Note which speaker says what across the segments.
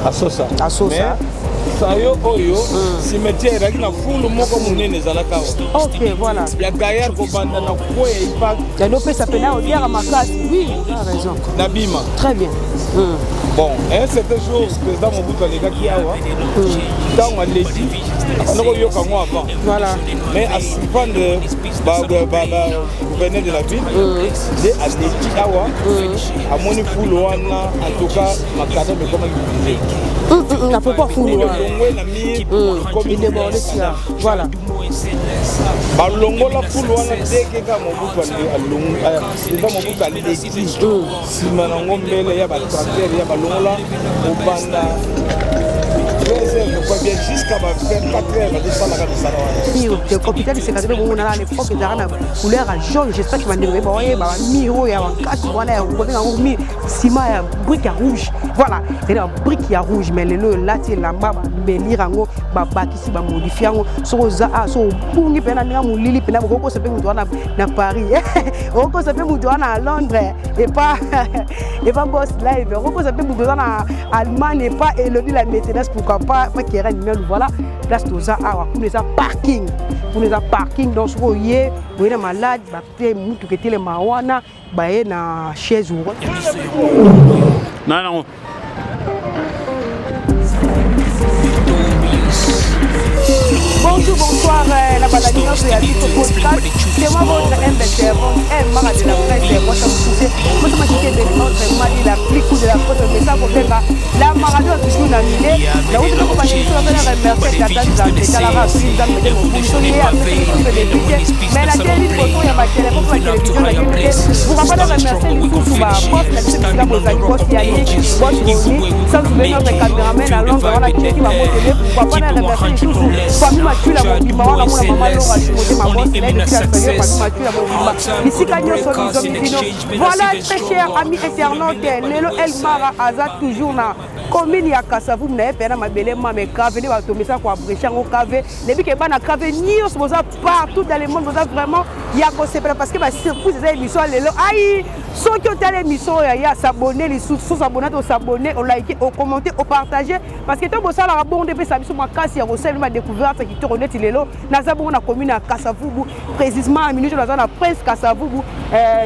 Speaker 1: Asosa.
Speaker 2: Asosa.
Speaker 1: Sayo oyo cimetière ezalaki na fulu moko monene ezalaka awa.
Speaker 2: Ok, voilà.
Speaker 1: Ya gaillard kobanda na kweya ipak.
Speaker 2: Yango opesa pena odiaka makasi. Oui, tu as raison.
Speaker 1: Na bima.
Speaker 2: Très bien.
Speaker 1: Bon, un certain jour, président Mobutu alekaki awa. Ntango aleki, abanda koyoka yango avant.
Speaker 2: Voilà.
Speaker 1: Mais asurprendre ba gouverneur de la ville, nde aleki awa, amoni fulu wana, en tout cas, makadam ekomaki brisé.
Speaker 2: Na propos fulu wana.
Speaker 1: Elongwe na mur, ekomi
Speaker 2: débordé tia. Voilà.
Speaker 1: Balongola fulu wana ndenge kaka Mobutu alongwe, président Mobutu aleki. Nsima nango mbele ya batracteur ya balongola kobanda 13 heures, je crois bien, jusqu'à ba 24 heures bazosalaka misala wana.
Speaker 2: Hôpital du Cinquantenaire bongo na l'époque ezalaka na couleur ya jaune. J'espère que bandeko bayeba oyeba bamur oyo ya makasi wana ya kobenga yango mur ciment ya brique ya rouge. Voilà, ezali na brique ya rouge, mais lelo elati elamba, babelire yango, babakisi, bamodifie yango. Soki oza a so obungi mpena ndenge molili mpena, bokokosa mpe moto wana na Paris, okokosa mpe moto wana na Londres epa Boss Live, okokosa mpe moto oza na Allemagne epa Elodie la maintenance, pourquoi pas pa Keren Melu. Voilà place toza awa. Kuna eza parking, kuna eza parking. Donc soki oye, oye na malade, bate mutuka etelema wana, baye na chaise.
Speaker 3: Na nango.
Speaker 2: Bonjour, bonsoir, la balade nyonso ya biso podcast. C'est moi votre humble servante, M. Mara de la presse, moi ça vous touche. Moi ça m'a quitté de notre mali, la plus coup de la presse, mais ça pour faire la Maradona toujours na mille. La route de compagnie, je veux remercier Tata Nzambe, Talara, Nzambe, de mon bouchonnier, mais la télé, photo, il y a ma téléphone, ma télévision, la télé. Pourquoi pas remercier les sous ba boss, la biso bozali, boss Yannick, boss Roni, sans oublier notre cameraman à Londres, wana Kiki Bamotele. Pourquoi pas remercier lisusu famille Matula mobimba wana, mona mama Lora Chimote, ma boss na ye depuis Australie, famille Matula mobimba bisika nyonso bizomi bino. Voilà, très cher ami internaute, lelo El Mara aza toujours na commune ya Kasavubu na ye mpe na mabele mame Kave nde batomisa koabrege yango Kave. Nayebi ke bana Kave nyonso boza partout dans le monde, boza vraiment ya kosepela parce que basurprise eza émission ya lelo. Ai, soki otala émission oyo, ya s'abonner lisusu, so s'abonner te, osabonner, olike, ocommenter, opartage, parce que to bosalaka bongo nde epesa biso makasi ya kosalela badécouverte kitoko neti lelo. Naza bongo na commune ya Kasavubu, précisément na minute naza na Prince Kasavubu.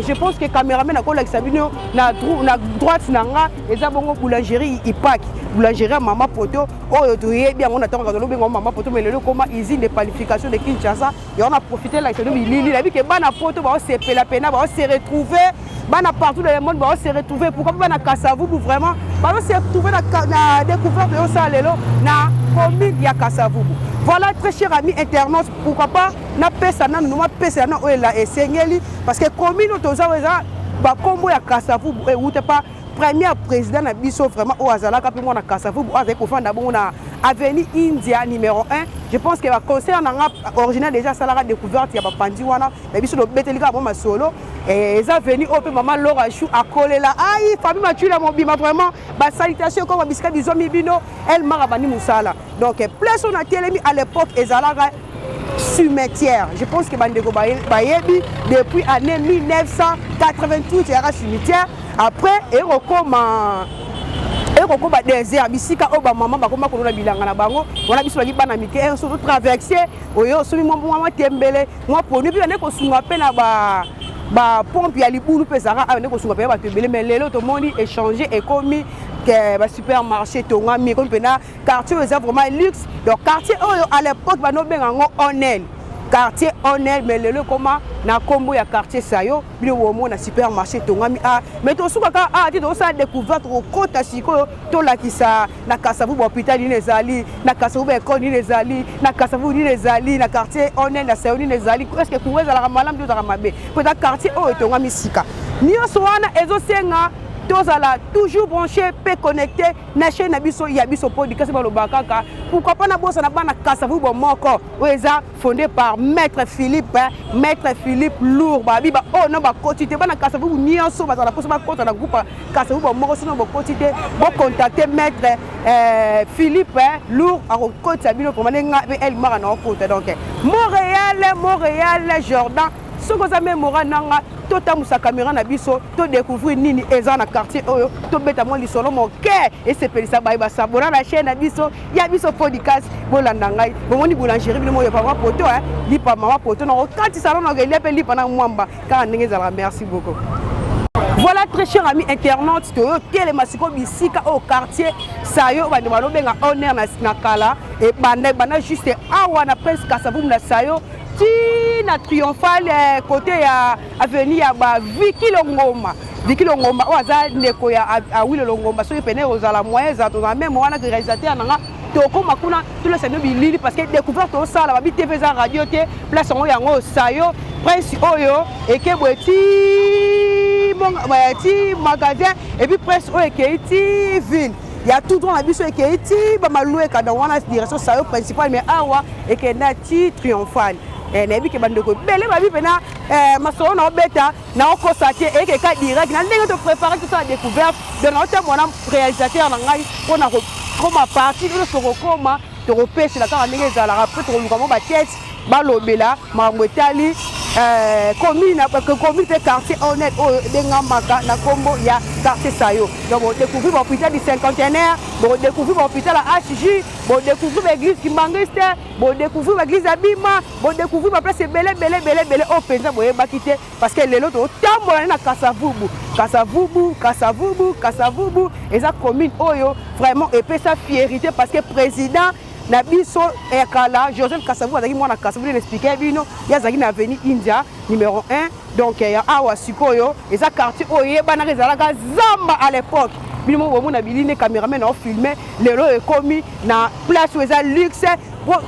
Speaker 2: Je pense que cameraman akolakisa bino na droite na nga, eza bongo boulangerie Ipak, boulangerie ya mama Poto oyo toyebi yango na ntango kazalobenga mama Poto, mais lelo ekoma usine de panification de Kinshasa. Yango na profite lakisa bino bilili. Nayebi ke bana Poto baosepela pena, baose retrouver, bana partout dans le monde baose retrouver, pourquoi pas bana Kasavubu vraiment baose retrouver na découverte oyosala lelo na commune ya Kasavubu. Voilà, très cher ami internaute, pourquoi pas napesa nanu nomapesela na oyo esengeli, parce que commune oyo toza oyo eza bakombo ya Kasavubu euta pa premier président na biso vraiment oyo azalaka mpe mwana Kasavubu, oyo azali kofanda bongo na avenue India numéro 1. Je pense que baconcert na nga original déjà asalaka découverte ya bapandi wana na biso, tobeteli kaka mwa masolo. Eza avenue oyo mpe mama Laura Chou akolela. Ai, famille Matula mobima, vraiment basalutation ekoma bisika bizwami bino. El Mara bandi mosala. Donc place oyo natelemi, à l'époque ezalaka cimetière. Je pense que bandeko bayebi, depuis année 1988 eyaka cimetière, après ekokoma désert, bisika oyo bamama bakoma kolona bilanga na bango wana. Biso baki bana mike, so totraverse oyo, osomi mwa tembele, mwa poni, mpe bande kosunga mpe na ba bapompe ya libulu mpe ezalaka awa, nde kosunga mpe bato ebele. Mais lelo tomoni échange, ekomi ke basupermarché etongami, ekomi mpena quartier oyo eza vraiment luxe. Donc quartier oyo à l'époque banobenga yango Onel, quartier Onel, mais lelo ekoma na nkombo ya quartier Sayo. Bino bomona supermarché etongami a, mais tosukaka a ti tozosala découverte, kokota sikoyo, tolakisa na Kasavubu hôpital nini ezali na Kasavubu, école nini ezali na Kasavubu, nini ezali na quartier Onel, na Sayo nini ezali, est ce que courant ezalaka malamu to ezalaka mabe, po eza quartier oyo etongami sika. Nyonso wana ezosenga tozala toujours branché mpe connecté na chaîne na biso ya biso podcast. Balobaka kaka, pourquoi pas nabosana bana Kasavubu moko oyo eza fondé par maître Philippe, hein, maître Philippe Lourd. Babi ba oyo no bakoti te, bana Kasavubu nyonso bazala mposo bakota na groupe Kasavubu moko, sono bokoti te, bocontacte maître Philippe, hein, Lourd akokotisa bino vraiment ndenge nga mpe El Mara na okota. Donc Montréal, Montréal Jordan, soki oza mémora nanga. Totambusa caméra na biso, todécouvrir nini eza na quartier oyo, tobeta mwa lisolo moke esepelisa baye basabona na chaîne na biso ya biso podcast. Bolanda ngai, bomoni boulangerie bino moyo papa poto, lipa mama poto na kokatisa na elia mpe lipa na mwamba kaka ndenge ezalaka. Merci beaucoup. Voilà, très cher ami internaute, toyo telema sikoyo bisika oyo quartier Sayo bande balobenga honneur na kala ebanda ebanda juste awa na Prince Kasavubu na Sayo ti na Triomphal, côté ya avenue ya ba Viki Longomba. Viki Longomba oyo aza ndeko ya Awilo Longomba. Soki pene ozala moyen ezala, tozala même wana réalisateur na nga, tokóma kuna, tolesa bino bilili, parce que découverte tosala babi TV eza radio te. Place yango yango Sayo Prince oyo ekebwe ti magasin, et puis Prince oyo ekei ti ville ya tout droit na biso, ekei ti bamalueka. Donc wana direction Sayo principal, mais awa ekenda ti Triomphal. Nayebi ke bandeko ebele babi mpena masolo na obeta naokosa te, ekeka direct na ndenge toprépare tosala découverte. Donc naotambola na réalisateur na ngai mpona kokoma parti nyonso tokokoma, tokopesela kaka ndenge ezalaka, mpe tokoluka mo batete balobela makambo etali commune mpe quartier honnête oyo ebengamaka na nkombo ya quartier Sayo. Donc bodécouvrir bahôpital du Cinquantenaire, bodécouvrir bahôpital ya HJ, bodécouvrir baéglise kimbanguiste, bodécouvrir baéglise ya Bima, bodécouvrir baplace ebele ebele ebele ebele oyo mpenza boyebaki te, parce que lelo totambola nde na Kasavubu. Kasavubu, Kasavubu, Kasavubu eza commune oyo vraiment epesa fierté, parce que président na biso ya kala Joseph Kasavubu azalaki mwana Kasavubu. Nde expliquer bino, ye azalaki na avenue India numéro 1. Donc ya awa sikoyo eza quartier oyo eyebanaka, ezalaka zamba à l'époque. Bino moko bomona bilili nde cameraman na ofilme. Lelo ekomi na place oyo eza luxe.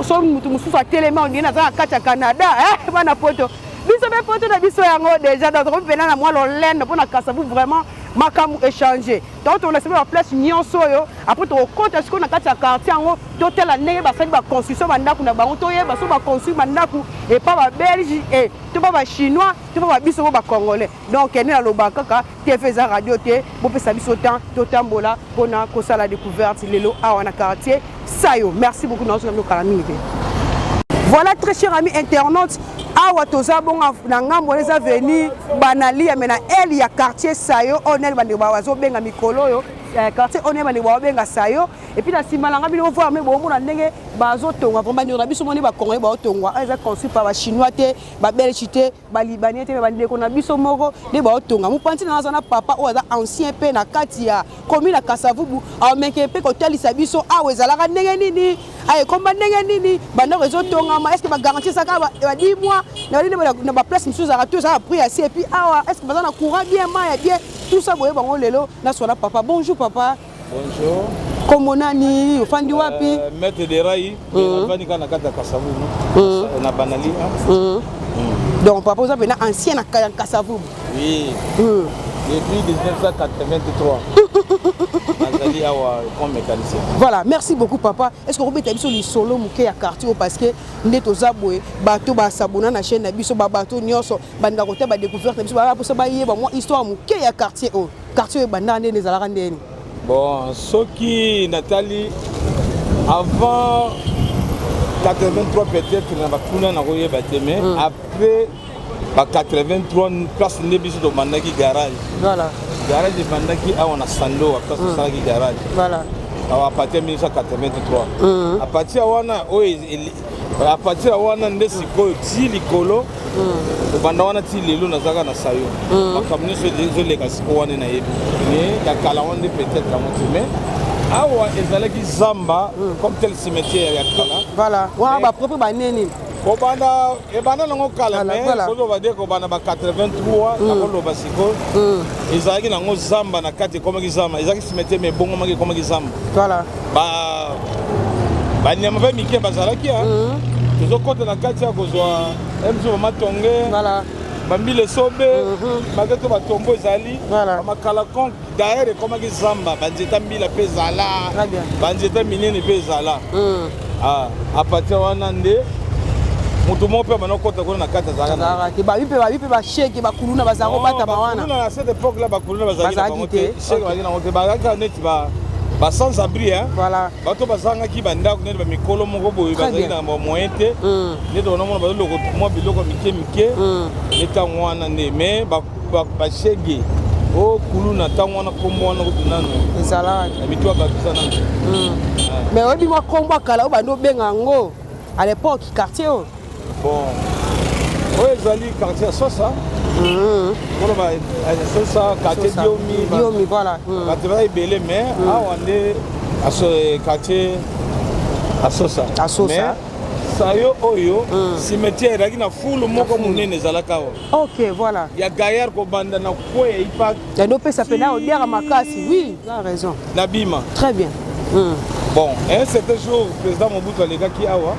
Speaker 2: So mutu mosusu atelemi, ondenge naza na kati ya Canada. Bana poto, biso mpe poto na biso yango déjà. Donc tokomi mpena na mwa lolendo mpona Kasavubu, vraiment makambo échange. Donc tolakisa mpe baplace nyonso oyo. Après tokokɔta sikoyo na kati ya quartier yango, totala ndenge basali baconstruction bandako na bango, toyeba so baconstruire bandako epa babelge to pa bachinois to pa babiso mo bacongolais. Donc nde nalobaka kaka, TV eza radio te. Bopesa biso temps, totambola mpona kosala découverte lelo awa na quartier Sayo. Merci beaucoup. Nazoka bino kala mingi te. Voilà, très cher ami internaute, awa toza bongo na ngambo wana eza avenue Banalia, mais na ele ya quartier Sayo oyo nele bandeko bazobenga mikolo oyo quartier oyo nele bandeko bazobenga Sayo. Et puis na nsima na nga, bino voir me bomona ndenge bazotonga. Vraiment, bandeko na biso moni bacongolais baotongwa. Awa eza construit par bachinois te, babelge te, balibanais te, mais bandeko na biso moko nde baotonga. Mopanzi na aza na papa oyo aza ancien mpe na kati ya commune ya Kasavubu. Ameke mpe kotalisa biso awa ezalaka ndenge nini, ekomba ndenge nini, bandako ezotongama, est ce que bagarantie ezalaka ba 10 mois na baplace mosusu ezalaka to ezalaka prix ya se. Et puis awa, est ce que baza na courant bien, mai ya bien, tout ça boye bango. Lelo naswana papa. Bonjour papa.
Speaker 1: Bonjour.
Speaker 2: Kombo nani? Ofandi wapi?
Speaker 1: Maître de Rai, avandi kaka na kati ya Kasavubu na Banali.
Speaker 2: Donc papa, oza mpena ancien na Kasavubu?
Speaker 1: Oui. Depuis 1983 nazali awa comme mécanicien.
Speaker 2: Voilà, merci beaucoup papa. Est ce que okobeta biso lisolo moke ya quartier oyo? Parce que nde toza boye, bato basabona na chaîne na biso, babato nyonso bandaka kotala badécouverte na biso, baa mposa bayeba mwa histoire moke ya quartier oyo. Quartier oyo ebandaka ndeni, ezalaka ndeni?
Speaker 1: Bon, soki natali avant 83, peut-être na bakuna nakoyeba te, mais après ba 83, place nde biso tobandaki garage. Garage ebandaki awa na Sandoa, place tosalaki garage. Awa à partir ya 1983, à partir ya wana oyo, à partir ya wana nde sikoyo ti likolo kobanda wana ti lelo nazalaka na Sayo. Makambo nyonso ezoleka sikoyo wana nayebi, mais ya kala wana nde peut-être yango te. Mais awa ezalaki zamba comme tel cimetière ya kala.
Speaker 2: Voilà, wana bapropre baneni.
Speaker 1: Kobanda ebanda nango kala, mais koloba de kobanda ba 83, nakoloba sikoyo ezalaki nango zamba na kati, ekomaki zamba. Ezalaki cimetière, mais ebongomaki, ekomaki zamba. Banyama mpe mike bazalaki. Tozokɔta na kati ya kozwa mso bamatonge, bambila, esobe, baketo, batombo ezali, bamakalakon. D'ailleurs ekomaki zamba, banzeta mbila mpe ezala, banzeta minene mpe ezala. À partir wana nde moto moko mpe abanda kokɔta kuna na kati.
Speaker 2: Azalaka babi mpe, babi mpe basheke, bakuluna bazala kobatama wana.
Speaker 1: Na cette époque là bakuluna bazalaki na bango te, sheke bazalaki nango te, bazalaki kaka neti ba Ba sans abri, hein.
Speaker 2: Voilà.
Speaker 1: Bato bazangaki bandako, neti bamikolo moko boye bazali na bamoyen te, nde tokomona bazoloko mwa biloko mike mike. Nde ntango wana nde, mais bashege o kuluna, ntango wana nkombo wana kutu nano
Speaker 2: ezalaka
Speaker 1: na mito ya bato eza nano.
Speaker 2: Mais oyebi mwa nkombo ya kala oyo bandi obenga yango à l'époque, quartier oyo?
Speaker 1: Bon, oyo ezali quartier ya Sosa, koloba Sosa, quartier Diomi.
Speaker 2: Diomi, voilà.
Speaker 1: Bato baza ebele, mais awa nde quartier Asosa.
Speaker 2: Asosa.
Speaker 1: Mais sayo oyo cimetière ezalaki na fulu moko monene ezalaka awa
Speaker 2: Ok, voilà.
Speaker 1: ya gaillard, kobanda na kwe ya ipak.
Speaker 2: Yandi opesa pena odiaka makasi, oui, za raison.
Speaker 1: Na bima.
Speaker 2: Très bien.
Speaker 1: Bon, un certain jour, président Mobutu alekaki awa.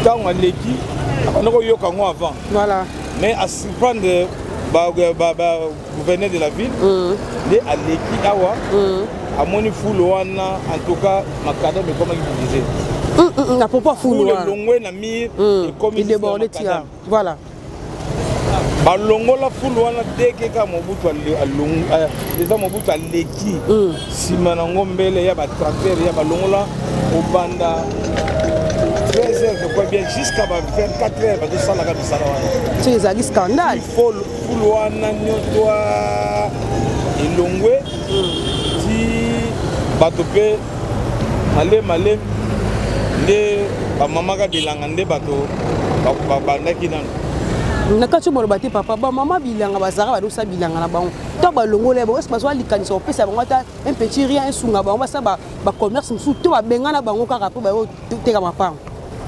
Speaker 1: Ntango aleki, abanda koyoka yango avant, mais asurprendre ba gouverneur de la ville nde aleki awa, amoni fulu wana. En tout cas, macadam ekomaki brisé.
Speaker 2: Na propos ya fulu
Speaker 1: fulu
Speaker 2: wana.
Speaker 1: Elongwe na mur, ekomi
Speaker 2: edéborde tia, voilà.
Speaker 1: Balongola fulu wana deke kaka Mobutu eza Mobutu aleki. Nsima nango mbele ya batracteur ya balongola, kobanda 13 heures, je crois bien, jusqu'à ba 24 heures bazosalaka misala wana.
Speaker 2: So ezalaki scandale.
Speaker 1: Fulu wana nyonso elongwe ti bato mpe malemi malemi nde bamamaka bilanga, nde bato babandaki nano.
Speaker 2: Na kati oyo baloba te, papa, bamama bilanga bazalaka badosala bilanga na bango to balongola ya bango, ese bazwa likanisa kopesa bango ata un petit rien, esunga bango basala bacommerce mosusu, to babengana bango kaka mpo bayoteka mapango?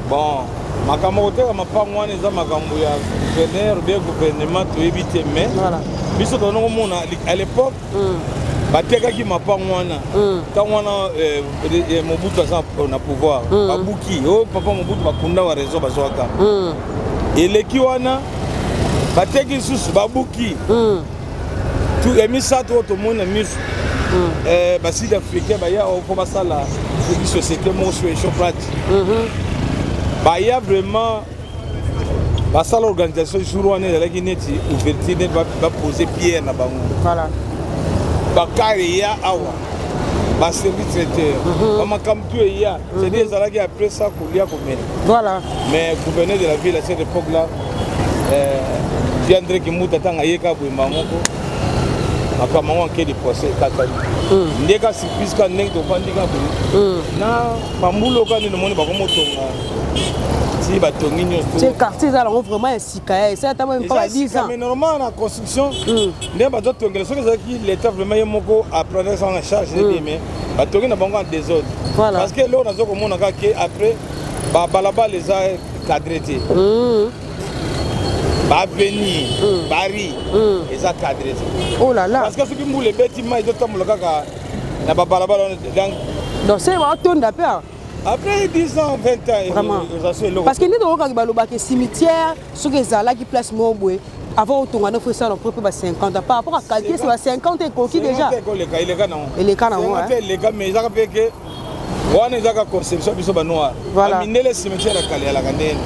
Speaker 1: Bon, makambo koteka mapango wana eza makambo ya gouverneur bien gouvernement, toyebi te. Mais biso tozali komona, à l'époque batekaki mapango wana. Ntango wana Mobutu aza na pouvoir, babuki oyo papa Mobutu bakunda wa raison bazwaka. Eleki wana, bateki lisusu, babuki ya misato oyo tomoni na miso. Basud africain baya mpo basala soki société moko sur Shoprite, baya vraiment basala organisation. Jour wana ezalaki neti ouverture, neti bapose pierre na bango. Bakare eya awa, baservice traiteur, bamakambo tu eya, c'est-à-dire ezalaki après ça kolia, komela. Mais gouverneur de la ville à cette époque là, Pierre André Kimbuta, ntango ayeka boyemba moko, makambo yango anke de procès ekatani nde ka surprise ka ndenge tofandi ka boye na bambula oka nde nomoni bakomotonga ti batongi nyonso.
Speaker 2: Te, quartier eza yango vraiment ya sika, ya esala ata même pas ba 10 ans.
Speaker 1: Mais normalement na construction nde bazotongela, soki ezalaki l'état vraiment ye moko aprendre ça en charge bien, mais batongi na bango en désordre. Parce que eloko naza komona kaka ke après babalabala eza cadré te, baavenue, barue eza cadré te.
Speaker 2: Oh là là.
Speaker 1: Parce que soki mbula ebeti, mai ezotambola kaka na babalabala wana, donc
Speaker 2: Donc se baotonda mpe awa.
Speaker 1: Après 10 ans, 20 ans,
Speaker 2: Vraiment.
Speaker 1: eza so eloko.
Speaker 2: Parce que nde toyokaki balobaka cimetière soki ezalaki place moko boye, avant otonga nde fo esala mpo mpe ba 50 ans par rapport à calcul, c'est ba 50 ekoki déjà.
Speaker 1: Eleka, eleka nango.
Speaker 2: Eleka nango.
Speaker 1: 50 eleka, mais ezaka mpe ke wana ezaka conception biso banoir. Bamindele, cimetière ya kala eyalaka ndeni.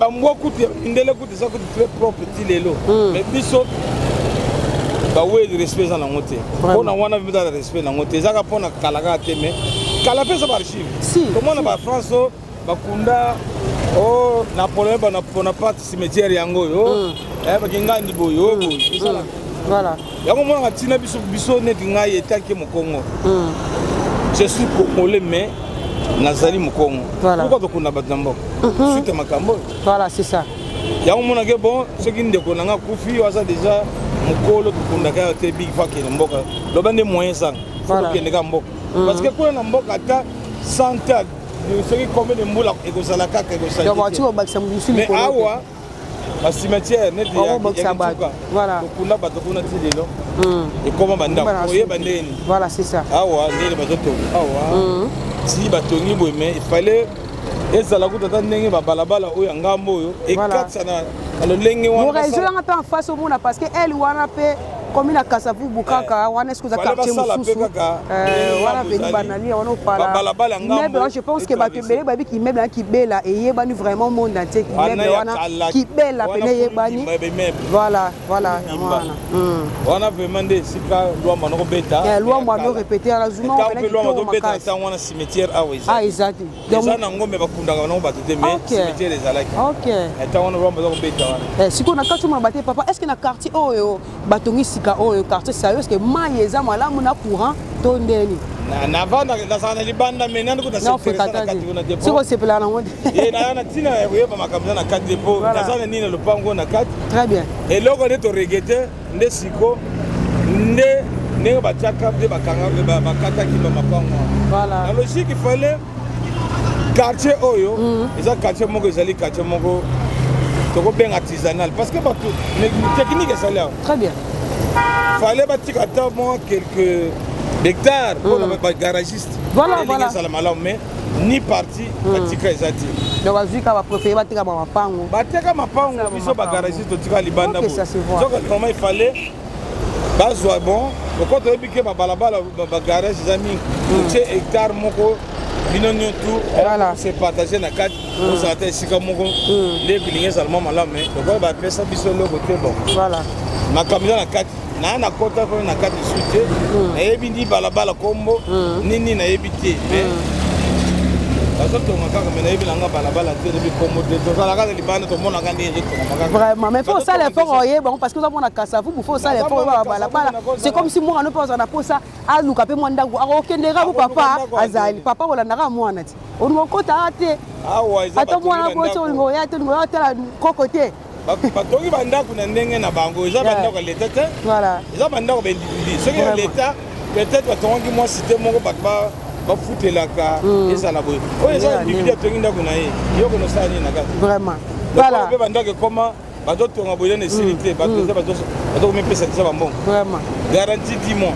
Speaker 1: Bambwa kutu ya mindele kutu eza kutu très propre ti lelo, mais biso bawe respect eza nango te. Mpona wana mpe eza na respect nango te, ezaka mpona kala kaka te, mais kala mpe eza baarchive. Tomona bafrance oyo bakunda o Napoléon Bonaparte, cimetière yango oyo bakingandi boye oyo boye esalaka. Yango monaka ntina biso neti ngai etaki mokongo, je suis congolais, mais nazali mokongo. Pourquoi tokunda bato na mboka suite ya makambo oyo?
Speaker 2: Voilà, c'est ça.
Speaker 1: Yango monake, bon, soki ndeko na nga akufi, oyo aza déjà mokolo, tokundaka yo te, big fa akende mboka, loba nde moyen ezanga, fo tokende ka mboka, parce que kuna na mboka ata 100 ans, soki combien de mbula, ekozala kaka.
Speaker 2: Donc bati kobakisa mosusu
Speaker 1: Mais
Speaker 2: likolo te.
Speaker 1: Awa bacimetière neti ya
Speaker 2: Bakobakisa bato.
Speaker 1: Kinsuka, tokunda bato kuna ti lelo ekoma bandako, oyeba ndeni.
Speaker 2: Voilà, c'est ça.
Speaker 1: Awa ndenge bazotonga awa, ti batongi boye, mais il fallait ezala kuta ata ndenge babalabala oyo ya ngambo oyo ekatisa na lolenge wana.
Speaker 2: Ezolanga mpe en face omona, parce que ele wana mpe Commune ya Kasavubu kaka wana, est-ce que oza quartier mosusu wana veni Banalia wana opala immeuble wana? Je pense que bato ebele bayebi ki immeuble wana Kibela, eyebani vraiment monde entier. Immeuble wana Kibela pene eyebani, voilà wana.
Speaker 1: Wana vraiment nde esika Lwambo anokobeta.
Speaker 2: Lwambo ano répété wana zuma.
Speaker 1: Mpe Lwambo azobeta ntango wana, cimetière awa.
Speaker 2: Eza eza te.
Speaker 1: Eza na ngombe, bakundaka bango bato te, mais cimetière ezalaki ntango wana Lwambo aza kobeta wana.
Speaker 2: Sikoyo na kati omona bate papa, est ce que na quartier oyo batongi sika oyo, quartier Sayo, est ce que mai eza malamu na courant to ndeni?
Speaker 1: Nazala na libanda, mais nani
Speaker 2: kuta na kati kuna te. Siko osepelaka nango
Speaker 1: te? Naza na ntina ya koyeba makambo eza na kati te, po naza na nini na lopango na kati.
Speaker 2: Très bien.
Speaker 1: Eloko nde toregretter nde siko nde ndenge batiaka nde bakataki bamapango
Speaker 2: wana.
Speaker 1: Na logique, il fallait quartier oyo eza quartier moko, ezali quartier moko tokobenga artisanal, parce que bato technique ezali awa.
Speaker 2: Très bien.
Speaker 1: Fallait batika ata mwa quelques hectares mpona bagaragiste.
Speaker 2: Voilà.
Speaker 1: Ezala malamu, mais ni parti batika eza te.
Speaker 2: Donc bazwi kaka, bapréféré bateka mapango.
Speaker 1: Bateka mapango, biso bagaragiste totika libanda. Soki vraiment il fallait bazwa, bon, loko toyebi ke babalabala, bagarage eza mingi, otie hectare moko, bino nyonso se partage na kati, ozala ta esika moko nde bilingi ezala mwa malamu. Mais lokola bapesa biso eloko te, bon, makambo eza na kati, naa na kota mpe na kati lisu te, nayebi ndi balabala kombo nini nayebi te, mais bazotonga kaka, mais nayebi nanga balabala te, nayebi kombo te. Tozalaka na libanda, tomonaka ndenge ezotongama kaka.
Speaker 2: Vraiment, mais faut osala effort oyeba parce que ozamona Kasavubu, faut osala effort oyeba balabala. C'est comme si mwana mpe ozala na posa aluka mpe mwa ndako, akokendeka po papa azali papa, kolandaka mwana ti olinga okota te. Ata mwana boti, olinga oya te, olinga oya otala koko te.
Speaker 1: Batongi bandako na ndenge na bango, eza bandako ya leta te, eza bandako baindividu. Soki ya leta, peut-être batongaki mwa cité moko, bato bafutelaka, ezala boye. Oyo eza individu atongi ndako na ye, yo kono osala nini na kati?
Speaker 2: Vraiment.
Speaker 1: Voilà, mpe bandako ekoma bazotonga boye, nene esili te, bato eza bazokomipesa tisa bambongo. Garantie 10 mois.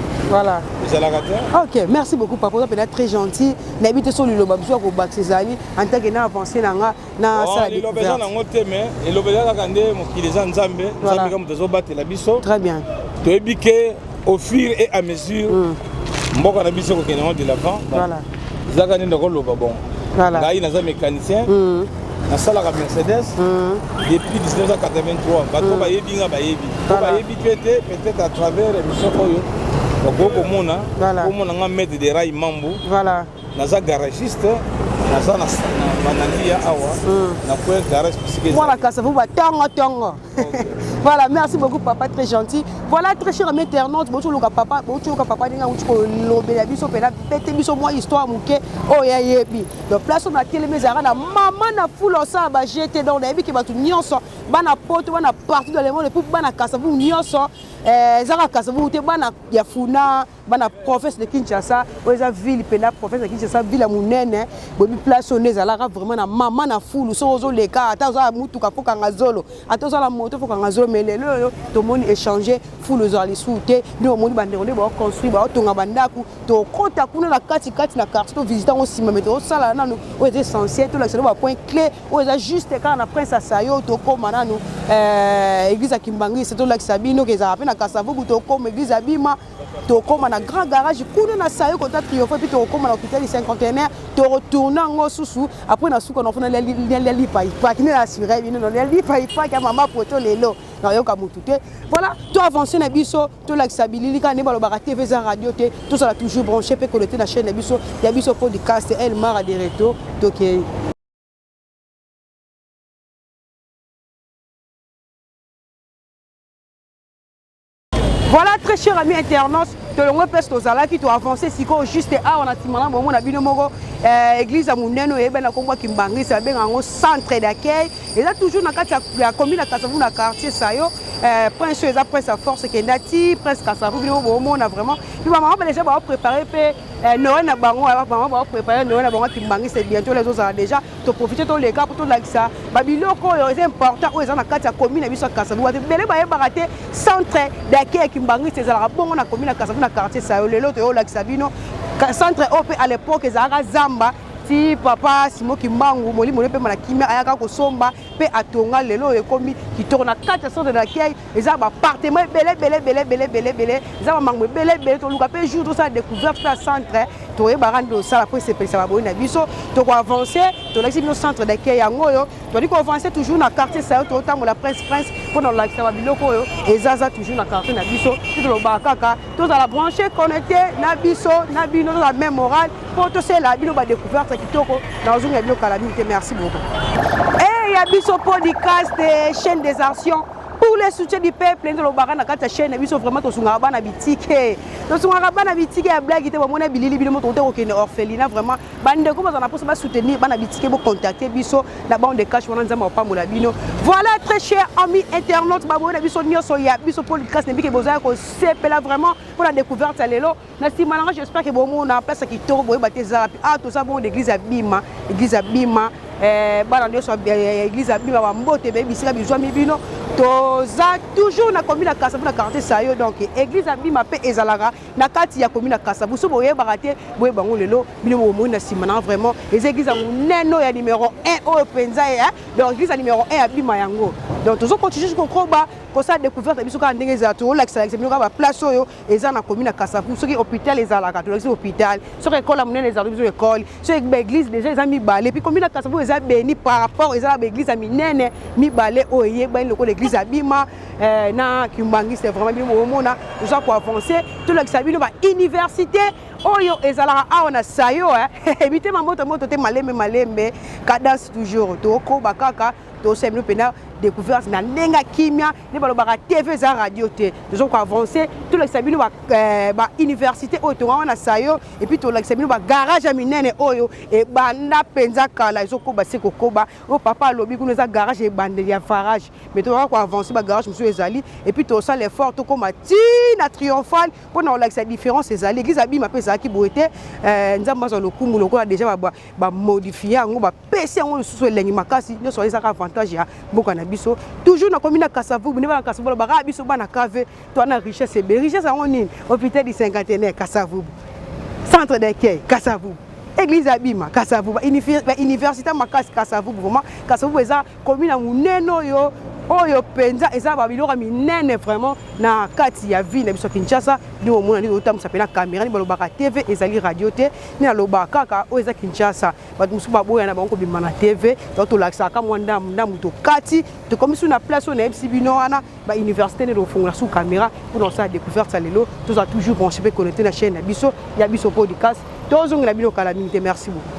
Speaker 1: Ezalaka te.
Speaker 2: Ok, merci beaucoup papa, oza mpena très gentil. Nayebi te so liloba biso ya kobakisa ezali en tant que na avance na nga na sala.
Speaker 1: Liloba eza nango te, mais eloba eza kaka nde mokili eza Nzambe, Nzambe ka moto azobatela biso.
Speaker 2: Très bien.
Speaker 1: Toyebi ke au fur et à mesure mboka na biso kokende yango de l'avant. Eza kaka nde ndakoloba, bon, ngai naza mécanicien, nasalaka Mercedes depuis 1983. Bato bayebi nga, bayebi po bayebi mpe te, peut-être à travers émission oyo bakoki komona, komona nga maître de rail Mambu. Naza garagiste, naza na Banalia awa na coin garage bisika.
Speaker 2: Mwana Kasavu batongo tongo. Voilà, merci beaucoup papa, très gentil. Voilà, très cher ami internaute, botuluka papa, botuluka papa ndenge auti kolobela biso mpena bete biso mwa histoire moke oyo ayebi. Donc place oyo natelemi ezalaka na mama na fulu osala bagete. Donc nayebi ke bato nyonso bana Poto, bana partout dans le monde, et puis bana Kasavu nyonso, ezaka Kasavu te, bana ya Funa, bana province de Kinshasa oyo eza ville mpena province ya Kinshasa, ville ya monene, boyebi place oyo nde ezalaka vraiment na mama na fulu. Soki ozoleka, ata oza na mutuka, fokanga zolo, ata oza na moto, fokanga zolo. Mais lelo oyo tomoni échange, fulu ezala lisusu te. Nde omoni bandeko nde baoconstruire, baotonga bandako. Tokɔta kuna na kati kati na quartier, tovisite yango nsima, mais tozosala nanu oyo eza essentiel, tolakisa no bapoint clé oyo eza juste kaka na Prince Asayo. Tokóma nanu église ya Kimbangisi, tolakisa bino ke ezalaka mpe na Kasavubu. Tokóma église ya Bima, tokóma na grand garage kuna na Sayo kota Triomphe, puis tokóma na hôpital du Cinquantenaire, toretourne yango susu. Après na suka nafuna lia lipa ipaki nde na assuré bino lia lipa ipaki ya mama poto. Lelo nayoka motu te. Voilà, to avance na biso, tolakisa bilili kaka nde balobaka. TV eza radio te, tozala toujours branché mpe connecté na chaîne na biso ya biso podcast El Mara de retour. Tokei. Voilà, très cher ami internaute, tolongwe place tozalaki, toavance sikoyo juste awa na nsima na bomona bino moko église ya monene oyo eyebani na nkombo ya Kimbangisi, babenga yango centre d'accueil. Eza toujours na kati ya commune ya Kasavu, na quartier Sayo. Prince oyo eza Prince ya Force, ekenda ti Prince Kasavu. Bino bomona vraiment mpe bamama déjà baoprépare mpe Noël na bango, bamama baoprépare Noël na bango. Kimbangisi bientôt ezozala déjà. Toprofite, toleka mpo tolakisa babiloko oyo eza important, oyo eza na kati ya commune na biso ya Kasavu. Bato ebele bayebaka te centre d'accueil ya Kimbangisi ezalaka bongo na commune ya Kasavu, na quartier Sayo. Lelo toyolakisa bino centre oyo mpe à l'époque ezalaka zamba. Ti papa Simon Kimbangu molimo ne pema na kimia ayaka kosomba pe atonga lelo oyo ekomi kitoko na kati ya centre d'accueil eza ba appartement ebele ebele ebele ebele ebele ebele eza ba mango ebele ebele toluka pe jour tosala découverte pe ya centre toyebaka nde tosala po esepelisa baboyi na biso toko avancer tolakisi bino centre d'accueil yango oyo tozali ko avancer toujours na quartier sayo totambola prince prince mpo na kolakisa babiloko oyo ezaza toujours na quartier na biso ti tolobaka kaka tozala branche connecte na biso na bino tozala même morale mpo tosela bino badécouverte kitoko na ozongela bino kala mingi te. Merci beaucoup. E ya biso podcast chaîne des actions pour le soutien du peuple, nde tolobaka na kati ya chaîne na biso. Vraiment tosungaka bana bitike, tosungaka bana bitike ya blague te. Bamona bilili bino moto te kokende orphelinat. Vraiment bandeko bazala na mposa basoutenir bana bitike, bocontacte biso na bande de cash wana. Nzambe apambola bino. Voilà, très cher ami internaute, baboye na biso nyonso ya biso podcast, nebike bozala kosepela vraiment mpona découverte ya lelo. Na nsima nanga, j'espère que bomona place ya kitoko. Boyeba te eza wapi? Ah, toza bongo l'église ya Bima, église ya Bima. Bana nyonso ya église ya Bima, bambote beyebi bisika bizwami bino. Toza toujours na commune ya Kasavu, na quartier Sayo. Donc église ya Bima mpe ezalaka na kati ya commune ya Kasavu. So boyebaka te, boyeba yango lelo. Bino bomoni na nsima nanga, vraiment eza église ya monene oyo ya numéro 1 oyo mpenza. Donc église ya numéro 1 ya Bima yango. Donc tozocontinue kokoba kosala découverte na biso kaka ndenge ezala. Tolakisa bino kaka baplace oyo eza na commune ya Kasavu. Soki hôpital ezalaka, tolakisi hôpital. Soki ekole ya monene ezalaka, biso ekole. Soki baeglise déjà eza mibale. Puis commune ya Kasavu eza béni par rapport eza na baeglise ya minene mibale oyo eyebani lokola église ya Bima na Kimbangiste. Vraiment bino bomona, toza koavance, tolakisa bino bauniversité oyo ezalaka awa na Sayo. Mitema moto moto te, malembe malembe, cadence toujours, tokoba kaka, tosala bino mpena découverte na ndenge ya kimia. Nde balobaka TV eza radio te. Toza koavance, tolakisa bino bauniversité oyo tongaka na Sayo, et puis tolakisa bino bagarage ya minene oyo ebanda mpenza kala, ezokoba se kokoba. Oyo papa alobi kuna eza garage ebandeli ya farage, mais tozaka koavance, bagarage mosusu ezali, et puis tosala effort tokóma ti na Triomphal mpona kolakisa différence ezali. Église Abima mpe ezalaki boye te. Nzambe azwa lokumu lokola déjà bamodifie yango, bapesi yango lisusu elengi makasi. Nyonso ezaka avantage ya mboka na biso. Toujours nakomi na Kasavubu. Nde bana Kasavubu balobaka biso bana kave to wana richesse ebele. Richesse yango nini? Hôpital du Cinquantenaire Kasavubu, centre d'accueil Kasavubu, église Abima Kasavubu, bauniversité makasi Kasavubu. Vraiment Kasavubu eza commune ya monene oyo mpenza eza babiloko ya minene vraiment na kati ya ville na biso ya Kinshasa. Nde omona nde otambwisa mpe na caméra. Nde balobaka TV ezali radio te. Nde nalobaka kaka oyo eza Kinshasa. Bato mosusu baboya na bango kobima na TV, donc tolakisaka mwa ndambu ndambu. Tokati, tokomi su na place oyo nayebisi bino wana, bauniversité. Nde tokofongola su caméra mpona kosala découverte ya lelo. Tozala toujours branché mpe connecté na chaîne na biso ya biso podcast. Tozongela bino kala mingi te. Merci beaucoup.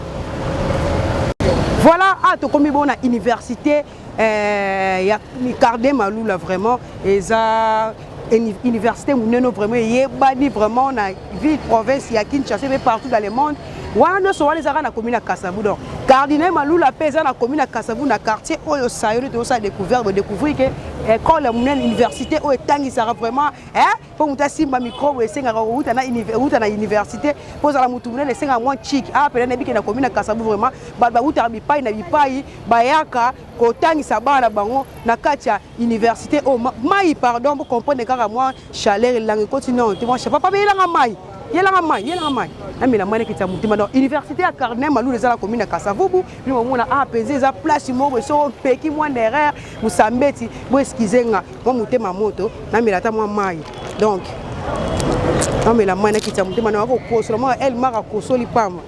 Speaker 2: Voilà, ah, tokomi bongo na université ya Cardin Malula. Vraiment eza université monene, vraiment eyebani vraiment na ville province ya Kinshasa mpe partout dans le monde. Wana nyonso wana ezalaka na commune ya Kasavu. Donc Cardinal Malula mpe eza na commune ya Kasavu, na quartier oyo Sayo. Nde tozosala découverte, bodécouvrir ke école ya monene, université oyo etangisaka vraiment. Mpo moto asimba micro boye, esengaka kouta na université. Mpo ozala motu monene, esengaka mwa chik. Awa pena nayebi ke na commune ya Kasavu, vraiment bato bautaka bipai na bipai, bayaka kotangisa bana na bango na kati ya université oyo. Mai, pardon, bocomprendre kaka mwa chaleur, elanga ekoti nano te. Mwa papa beyelanga mai, yelanga mai, yelanga mai, namela mai, nakitisa motema. Donc université ya Cardinal Malula eza na commune ya Kasavubu. Bino bomona, ah, mpenza eza place moko boye. Soko mpeki mwa erreur mosambeti, bo excuse nga, mwa motema moto, namela ata mwa mai. Donc namela mai, nakitisa motema na kokosola mwa el mara kosoli pamba.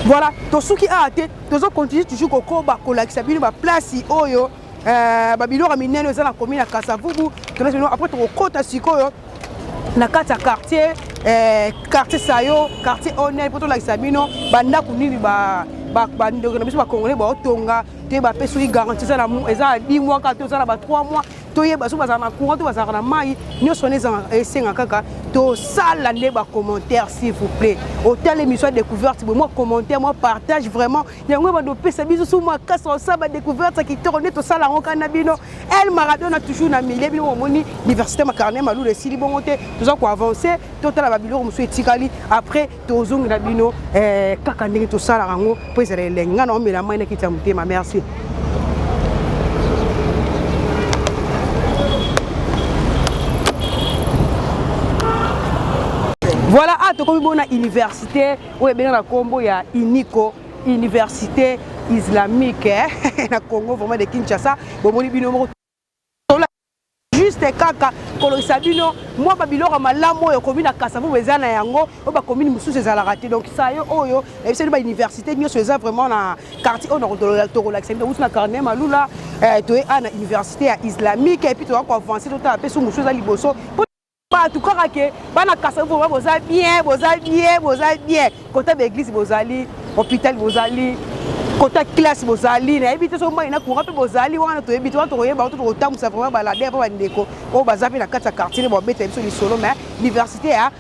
Speaker 2: Voilà, tosuki awa te, tozocontinue toujours kokoba kolakisa bino baplace oyo babiloko ya minene eza na commune ya Kasavubu. Tolakisa bino, après tokokɔta sikoyo na kati ya quartier Sayo, quartier Onel, mpo tolakisa bino bandako nini bandeko na biso bacongolais baotonga. Toyeba mpe soki garantie eza na 10 mois kaka to eza na ba 3 mois. Toyeba soki bazalaka na courant to bazalaka na mai. Nyonso wana esenga kaka tosala nde bacommentaire, s'il vous plaît. Otala émission ya découverte boye, mwa commentaire, mwa partage, vraiment yango ebanda opesa biso su makasi osala badécouverte ya kitoko nde tosala yango kaka na bino. El Maradona toujours na milie. Bino omoni université Cardinal Malula esili bongo te. Toza koavance, totala babiloko mosusu etikali, après tozongela bino kaka ndenge tosalaka yango mpo ezala elengi. Ngai na omela mai, nakiti ya motema. Merci. Voilà, ah, tokomi bona université oyo ebenga na kombo ya Unico, université islamique, eh? Na Congo vraiment de Kinshasa. Bomoni bino moko, juste kaka kolokisa bino mwa babiloko malamu oyo commune ya Kasavubu eza na yango, oyo bacommune mosusu ezalaka te. Donc sayo oyo nayebisa bino, bauniversité nyonso eza vraiment na quartier oyo. Tokolakisa bino wuti na Carnet Malula, toye a na université ya islamique, et puis toza koavance, totala mpe so mosusu eza liboso. Bato kaka ke bana Kasavubu, boza bien, boza bien, boza bien. Kota baeglise bozali, hôpital bozali, kota classe bozali, nayebi te soki mai na courant mpe bozali wana, toyebi te. Wana tokoyeba to tokotambusa vraiment balade mpo bandeko oyo baza mpe na kati ya quartier nde babeta biso lisolo. Mais université ya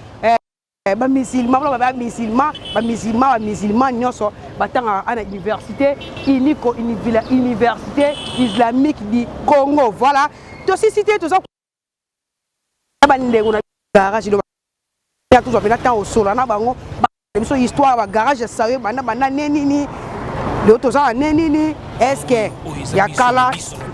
Speaker 2: bamusulman, mpona bamusulman, bamusulman, bamusulman nyonso batangaka ana université Unico, université islamique du Congo. Voilà, tosisi te, toza bandeko na garage, tozwa mpena ntango osola na bango biso histoire ya bagarage ya Sayo banda banda ne nini, lelo toza na ne nini. Est-ce ya kala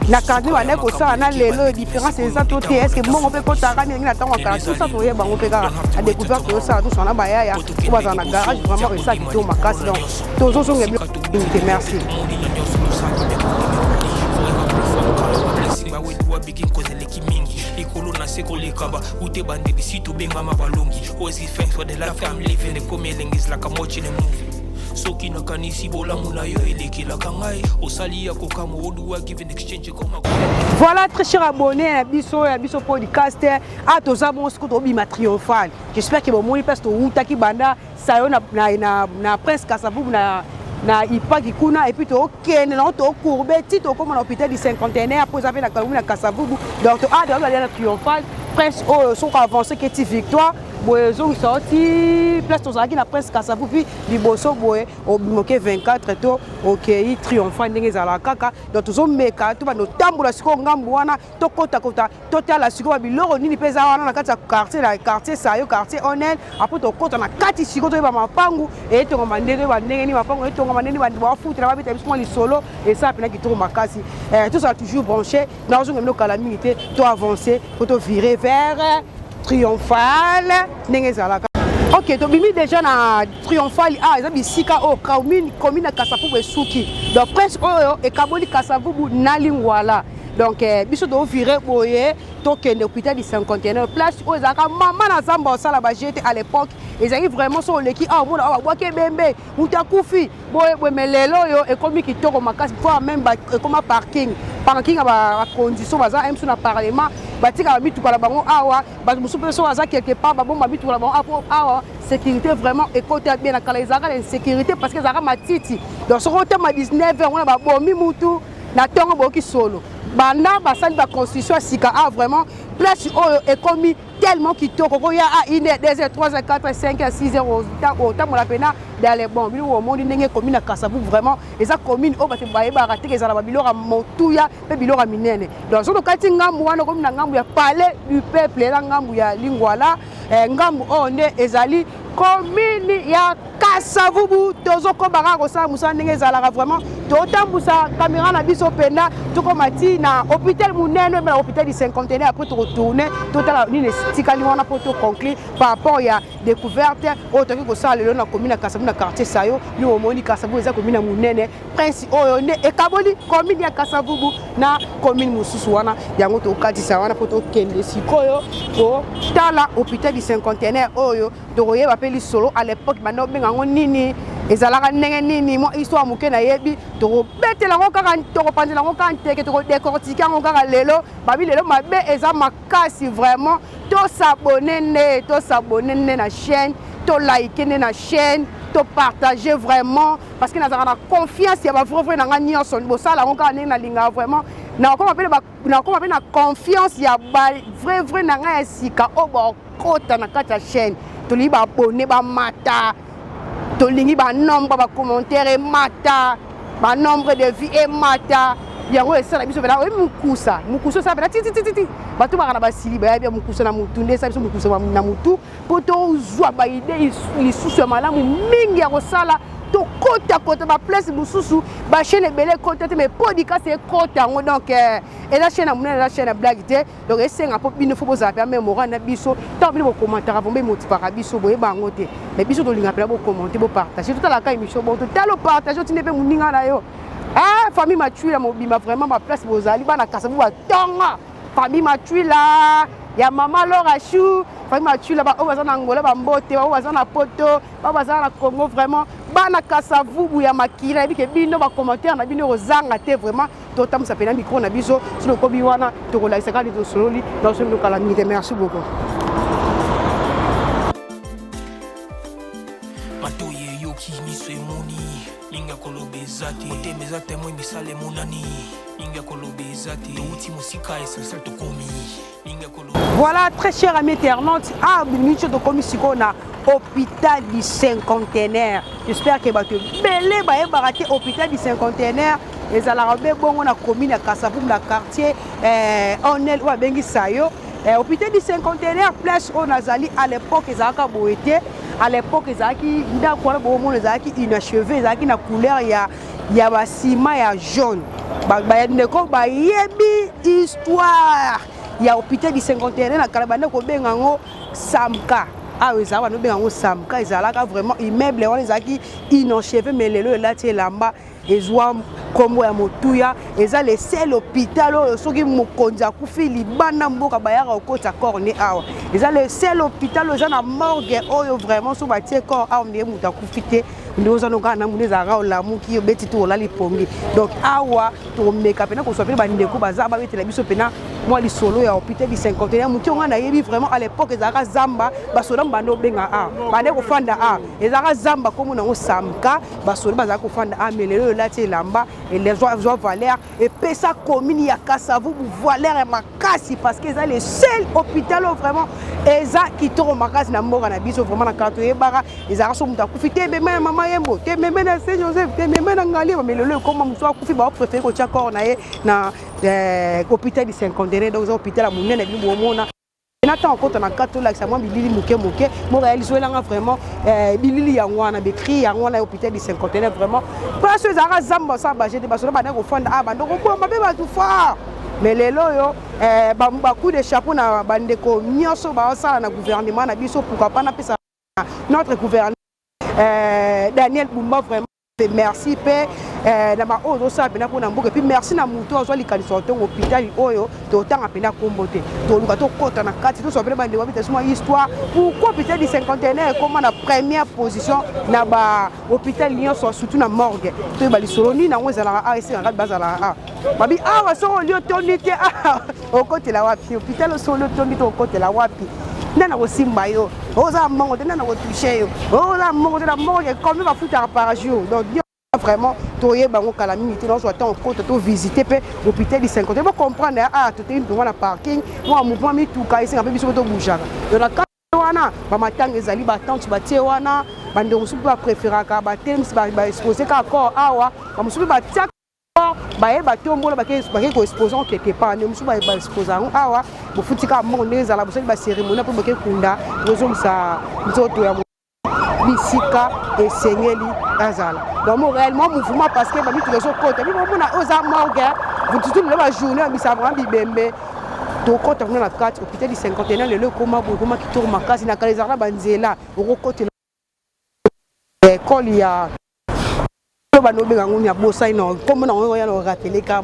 Speaker 2: na quartier bandaki kosala na lelo oyo différence eza to te? Est-ce mbongo mpe kotaka ndenge na ntango ya kala? Tout ça toyeba bango mpe kaka na découverte toyosala. Tosala na bayaya oyo bazala na garage, vraiment esa kitoko makasi. Donc tozozonga bino te. Merci.
Speaker 3: Likolo na se koleka ba ute bandebisi, tobengama balongi. Always give thanks for the life I'm living. Ekomi elengi ezalaka watching a movie. Soki nakanisi bolamu na yo elekelaka ngai, osali ya kokamwa oduwa give in exchange ekoma.
Speaker 2: Voilà, très cher abonné na biso ya biso podcast, a toza bongo sikoyo tobima triomphal. J'espère que bomoni place towutaki banda Sayo na Prince Kasavubu na ipaki kuna, et puis tokende nango, tocourbe ti tokóma na hôpital du cinquantenaire, mpo eza mpe na commune na Kasavubu. Donc toa na triomphal, prince oyo soki avance keti victoire boye, ezongisa ti place tozalaki na Prince Kasavubu, puis liboso boye obimoke 24 to okei triomphal ndenge ezalaka kaka. Donc tozomeka tobanda otambola sikoyo ngambu wana, tokotakota, totala sikoyo biloko nini mpe eza wana na kati ya quartier, na quartier Sayo, quartier Onel. Après tokɔta na kati sikoyo, toyeba mapangu etongama ndenge, toyeba ndenge nini mapangu etongama, ndenge nini bafutela, babeta biso mwa lisolo. Esala mpena kitoko makasi. Tozala toujours branché. Nazonga bino kala mingi te, to avance po tovire vers triomphal ndenge ezalaka. Ok, tobimi déjà na triomphal. A eza bisika oyo commune ya Kasavubu esuki. Donc prince oyo ekaboli Kasavubu na Lingwala. Donc biso tovire boye, tokende hôpital du cinquantenaire, place oyo ezalaka mama na zamba osala bagete. À l'époque ezalaki vraiment so oleki awa, omona awa babwaki ebembe, moto akufi boye boye. Mais lelo oyo ekomi kitoko makasi, voire même ekoma parking, parking ya bacondition. Baza mso na parlement, batikaka mituka na bango awa. Bato mosusu mpe so baza quelque part, babomba mituka na bango apo awa. Sécurité vraiment ekota bien. Na kala ezalaka na insécurité parce que ezalaka matiti. Donc soki otema 19 heures wana, babomi mutu na ntongo, boyoki solo. Banda basali baconstitution ya sika a, vraiment place oyo ekomi tellement kitoko. Koya a 1 heure, 2 heures, 3 heures, 4 heures, 5 heures, 6 heures, otambola mpena dans les bons. Bino omoni ndenge ekomi na Kasavubu. Vraiment eza commune oyo bato bayebaka teke ezala babiloko ya motuya mpe biloko ya minene. Donc soki okati ngambu wana, okomi na ngambu ya Palais du Peuple, eza ngambu ya Lingwala. Ngambu oyo nde ezali commune ya Kasavubu. Tozokoba kaka kosala mosala ndenge ezalaka. Vraiment totambusa caméra na biso mpenza, tokóma ti na hôpital monene oyo na hôpital du cinquantenaire. Après tokotourne, totala nini etikali wana mpo toconclure par rapport ya découverte oyo tokoki kosala lelo na commune ya Kasavubu, na quartier Sayo. Ni omoni Kasavubu eza commune ya monene. Prince oyo nde ekaboli commune ya Kasavubu na commune mosusu wana. Yango tokatisa wana mpo tokende sikoyo kotala hôpital du cinquantenaire oyo tokoyeba mpe lisolo. À l'époque banda obenga yango nini, ezalaka ndenge nini, mwa histoire moke nayebi. Tokobetela yango kaka, tokopanzela yango kaka nteke, tokodécortiquer yango kaka lelo. Babi lelo mabe eza makasi. Vraiment tos'abonner nde, tos'abonner nde na chaîne, tolike nde na chaîne, topartage vraiment, parce que nazalaka na confiance ya bavrai vrai na nga nyonso. Bosala yango kaka ndenge nalingaka. Vraiment nakoma mpe na confiance ya bavrai vrai na ngai ya sika oyo bakota na kati ya chaîne. Tolingi baabonnés bamata, tolingi banombre bacommentaire emata, banombre de vues emata. Yango esala biso mpena oyebi mokusa, mokusa osala mpena titititi. Bato baka na basili bayabi ya mokusa na motu nde esala biso mokusa na motu mpo tozwa baidées lisusu ya malamu mingi ya kosala. Tokota kota ba place mosusu, ba chaîne ebele ekota te, mais podcast ekota yango. Donc eza chaîne ya monene, eza chaîne ya blague te. Donc esenga mpo bino fo bozala mpe mémorable na biso. Ntango bino bokomantaka, vraiment emotivaka biso. Boyeba yango te, mais biso tolinga mpena bokommente, bopartage. Totalaka émission bon, totala, opartage, otinde mpe moninga na yo. Ah, famille Matuila mobimba, vraiment baplace bozali, bana Kasavu batonga, famille Matuila ya mama Lora Chou, famille Matuila, baoyo baza na Angola, bambote, baoyo baza na Poto, baoyo baza na Congo, vraiment bana Kasavubu ya makila, yebi ke bino bacommentaire na bino ekozanga te. Vraiment totambwisa mpena micro na biso. Soki okomi wana, tokolakisa kaka tosololi naosomikala mingi te. Merci beaucoup.
Speaker 3: Matoyi eyoki, miso emoni, mingi ya koloba eza te. Motema eza témoin, misala emonani, mingi ya koloba eza te. Touti mosika, essentiel tokomi, mingi ya koloba.
Speaker 2: Voilà, très cher ami internaute, ah, biso tokomi sikoyo na hôpital du Cinquantenaire. J'espère que bato ebele bayebaka te hôpital du Cinquantenaire ezalaka be bongo na commune ya Kasavubu, na quartier Onel oyo abengisa yo. Hôpital du Cinquantenaire, place oyo nazali, à l'époque ezalaka boye te. À l'époque ezalaki ndako wana bomona, ezalaki inachevé, ezalaki na couleur ya basima ya jaune. Bandeko bayebi histoire ya hôpital du Cinquantenaire, na kala banda kobenga yango Samka. Awa ezalaka, banda kobenga yango Samka. Ezalaka vraiment immeuble wana ezalaki inachevé, mais lelo elati elamba, ezwa nkombo ya motuya. Eza le seul hôpital oyo soki mokonzi akufi libanda mboka, bayaka kokotisa corps ne awa. Eza le seul hôpital oyo eza na morgue oyo vraiment so batie corps awa, ndenge moto akufi te, nde oza no kaka na munu, ezalaka olamuki, obeti te, olali pongi. Donc awa tokomeka mpena kozwa mpena bandeko baza babetela biso mpena mwa lisolo ya hôpital du Cinquantenaire. Motu onga nayebi vraiment, à l'époque ezalaka zamba, basoda bande obenga a bande kofanda a, ezalaka zamba, kombo nango Samka, basoda bazalaka kofanda a. Mais lelo elati elamba, ezwa valeur, epesa commune ya Kasavubu valeur ya makasi, parce que eza le seul hôpital oyo vraiment eza kitoko makasi na mboka na biso. Vraiment na kala toyebaka ezalaka so moto akufi te, mema ya mama Yembo te, meme na Saint Joseph te, meme na Ngaliema. Mais lelo ekoma moto akufi, baopréféré kotia corps na ye na hôpital du Cinquantenaire. Donc eza hôpital ya monene, bino bomona na ntango akota na kati, tolakisa mwa bilili moke moke moko ya liso elanga. Vraiment bilili yango wana, becri yango wana ya hôpital du Cinquantenaire. Vraiment place oyo ezalaka zamba, osala bagete, basoda bandaki kofanda a bando koboma mpe bato fort. Mais lelo oyo, bacoup de chapeau na bandeko nyonso baosala na gouvernement na biso. Pourquoi pas napesa notre gouverneur Daniel Bumba vraiment merci mpe na baoyo ozosala mpena mpona mboka. Et puis merci na motu azwa likanisi ya ntongo hôpital oyo. Totanga mpena nkombo te, toluka tokɔta na kati, tozwa mpena bandeko babita biso mwa histoire, pourquoi hôpital du Cinquantenaire ekóma na première position na bahôpital nyonso, surtout na morgue. Toyeba lisolo nini yango ezalaka awa, esengaka bazalaka awa. Babi awa soki oli otondi te, okotela wapi? Hôpital soki oli otondi te, okotela wapi? Nde na kosimba yo, oza mbongo te, nde na kotouche yo, oza mbongo te. Na mbongo ke combien bafutaka par jour? Donc vraiment toyeba yango kala mingi te. Nazwa ntango kota, tovisite mpe hôpital du Cinquantenaire, bocomprendre. Ah, totei mpenza na parking, mwa mouvement mituka esenga mpe biso mpe tobougeaka. Donc na kati wana bamatanga ezali, batente batie wana, bandeko mosusu mpe bapréféraka batelemisi, baexpose kaka corps awa. Bamosusu mpe batiaka, bayeba tombola, bake koexpose yango quelque part. Nde mosusu baexpose yango awa, bofuti kaka mbongo, ndenge ezala, bosali bacérémonie mpo boke kunda, bozongisa nzoto ya bisika esengeli azala. Donc réellement mouvement, parce que bamituka ezokota, bimomona oyo eza morgue, surtout lelo bajournée babisa vraiment bibembe. Tokɔta kuna na kati hôpital du Cinquantenaire. Lelo ekóma boye, ekóma kitoko makasi. Na kala ezalaka na banzela okokotela ekole ya oyo bando obenga yango ya bosai na nkombo na yango ya na orapele kaka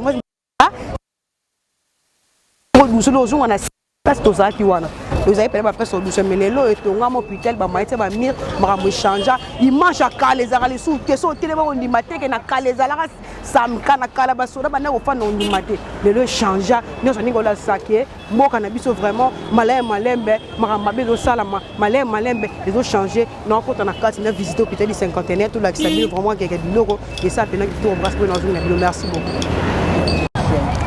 Speaker 2: mosusu ozonga na place tozalaki wana, tozalaki pene baplace odusa. Mais lelo etongama hôpital, bamaiti ya bamire, makambo echangea. Image ya kala ezalaka lisusu te. So otelema, kondima te ke na kala ezalaka Samka, na kala basoda banda kofanda, kondima te. Lelo echangea nyonso, ndenge olakisa ke mboka na biso vraiment malembe malembe, makambo mabe ezosalama malembe malembe, ezochange. Nakota na kati na visite hôpital du Cinquantenaire, tolakisa bino vraiment keke biloko esala mpena kitoko brasi mpe nazongi na bino. Merci beaucoup.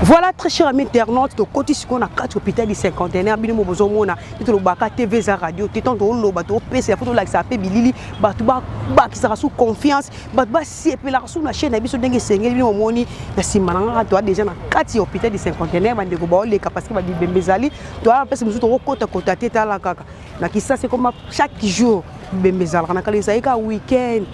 Speaker 2: Voilà, très cher ami internaute, tokoti sikoyo na kati hôpital du Cinquantenaire. Bino mo bozomona te, tolobaka TV eza radio te. Tant toloba, topesa, fo tolakisaka mpe bilili, bato bakisaka su confiance, bato basepelaka su na chaîne na biso ndenge esengeli. Bino momoni na nsima na ngaka, toa déjà na kati ya hôpital du Cinquantenaire. Bandeko baoleka parce que babibembe ezali, toa mpesi mosusu tokokotakota te. Tala kaka na Kisasa ekoma chaque jour bibembe ezalaka, na kala ezali kaka weekend.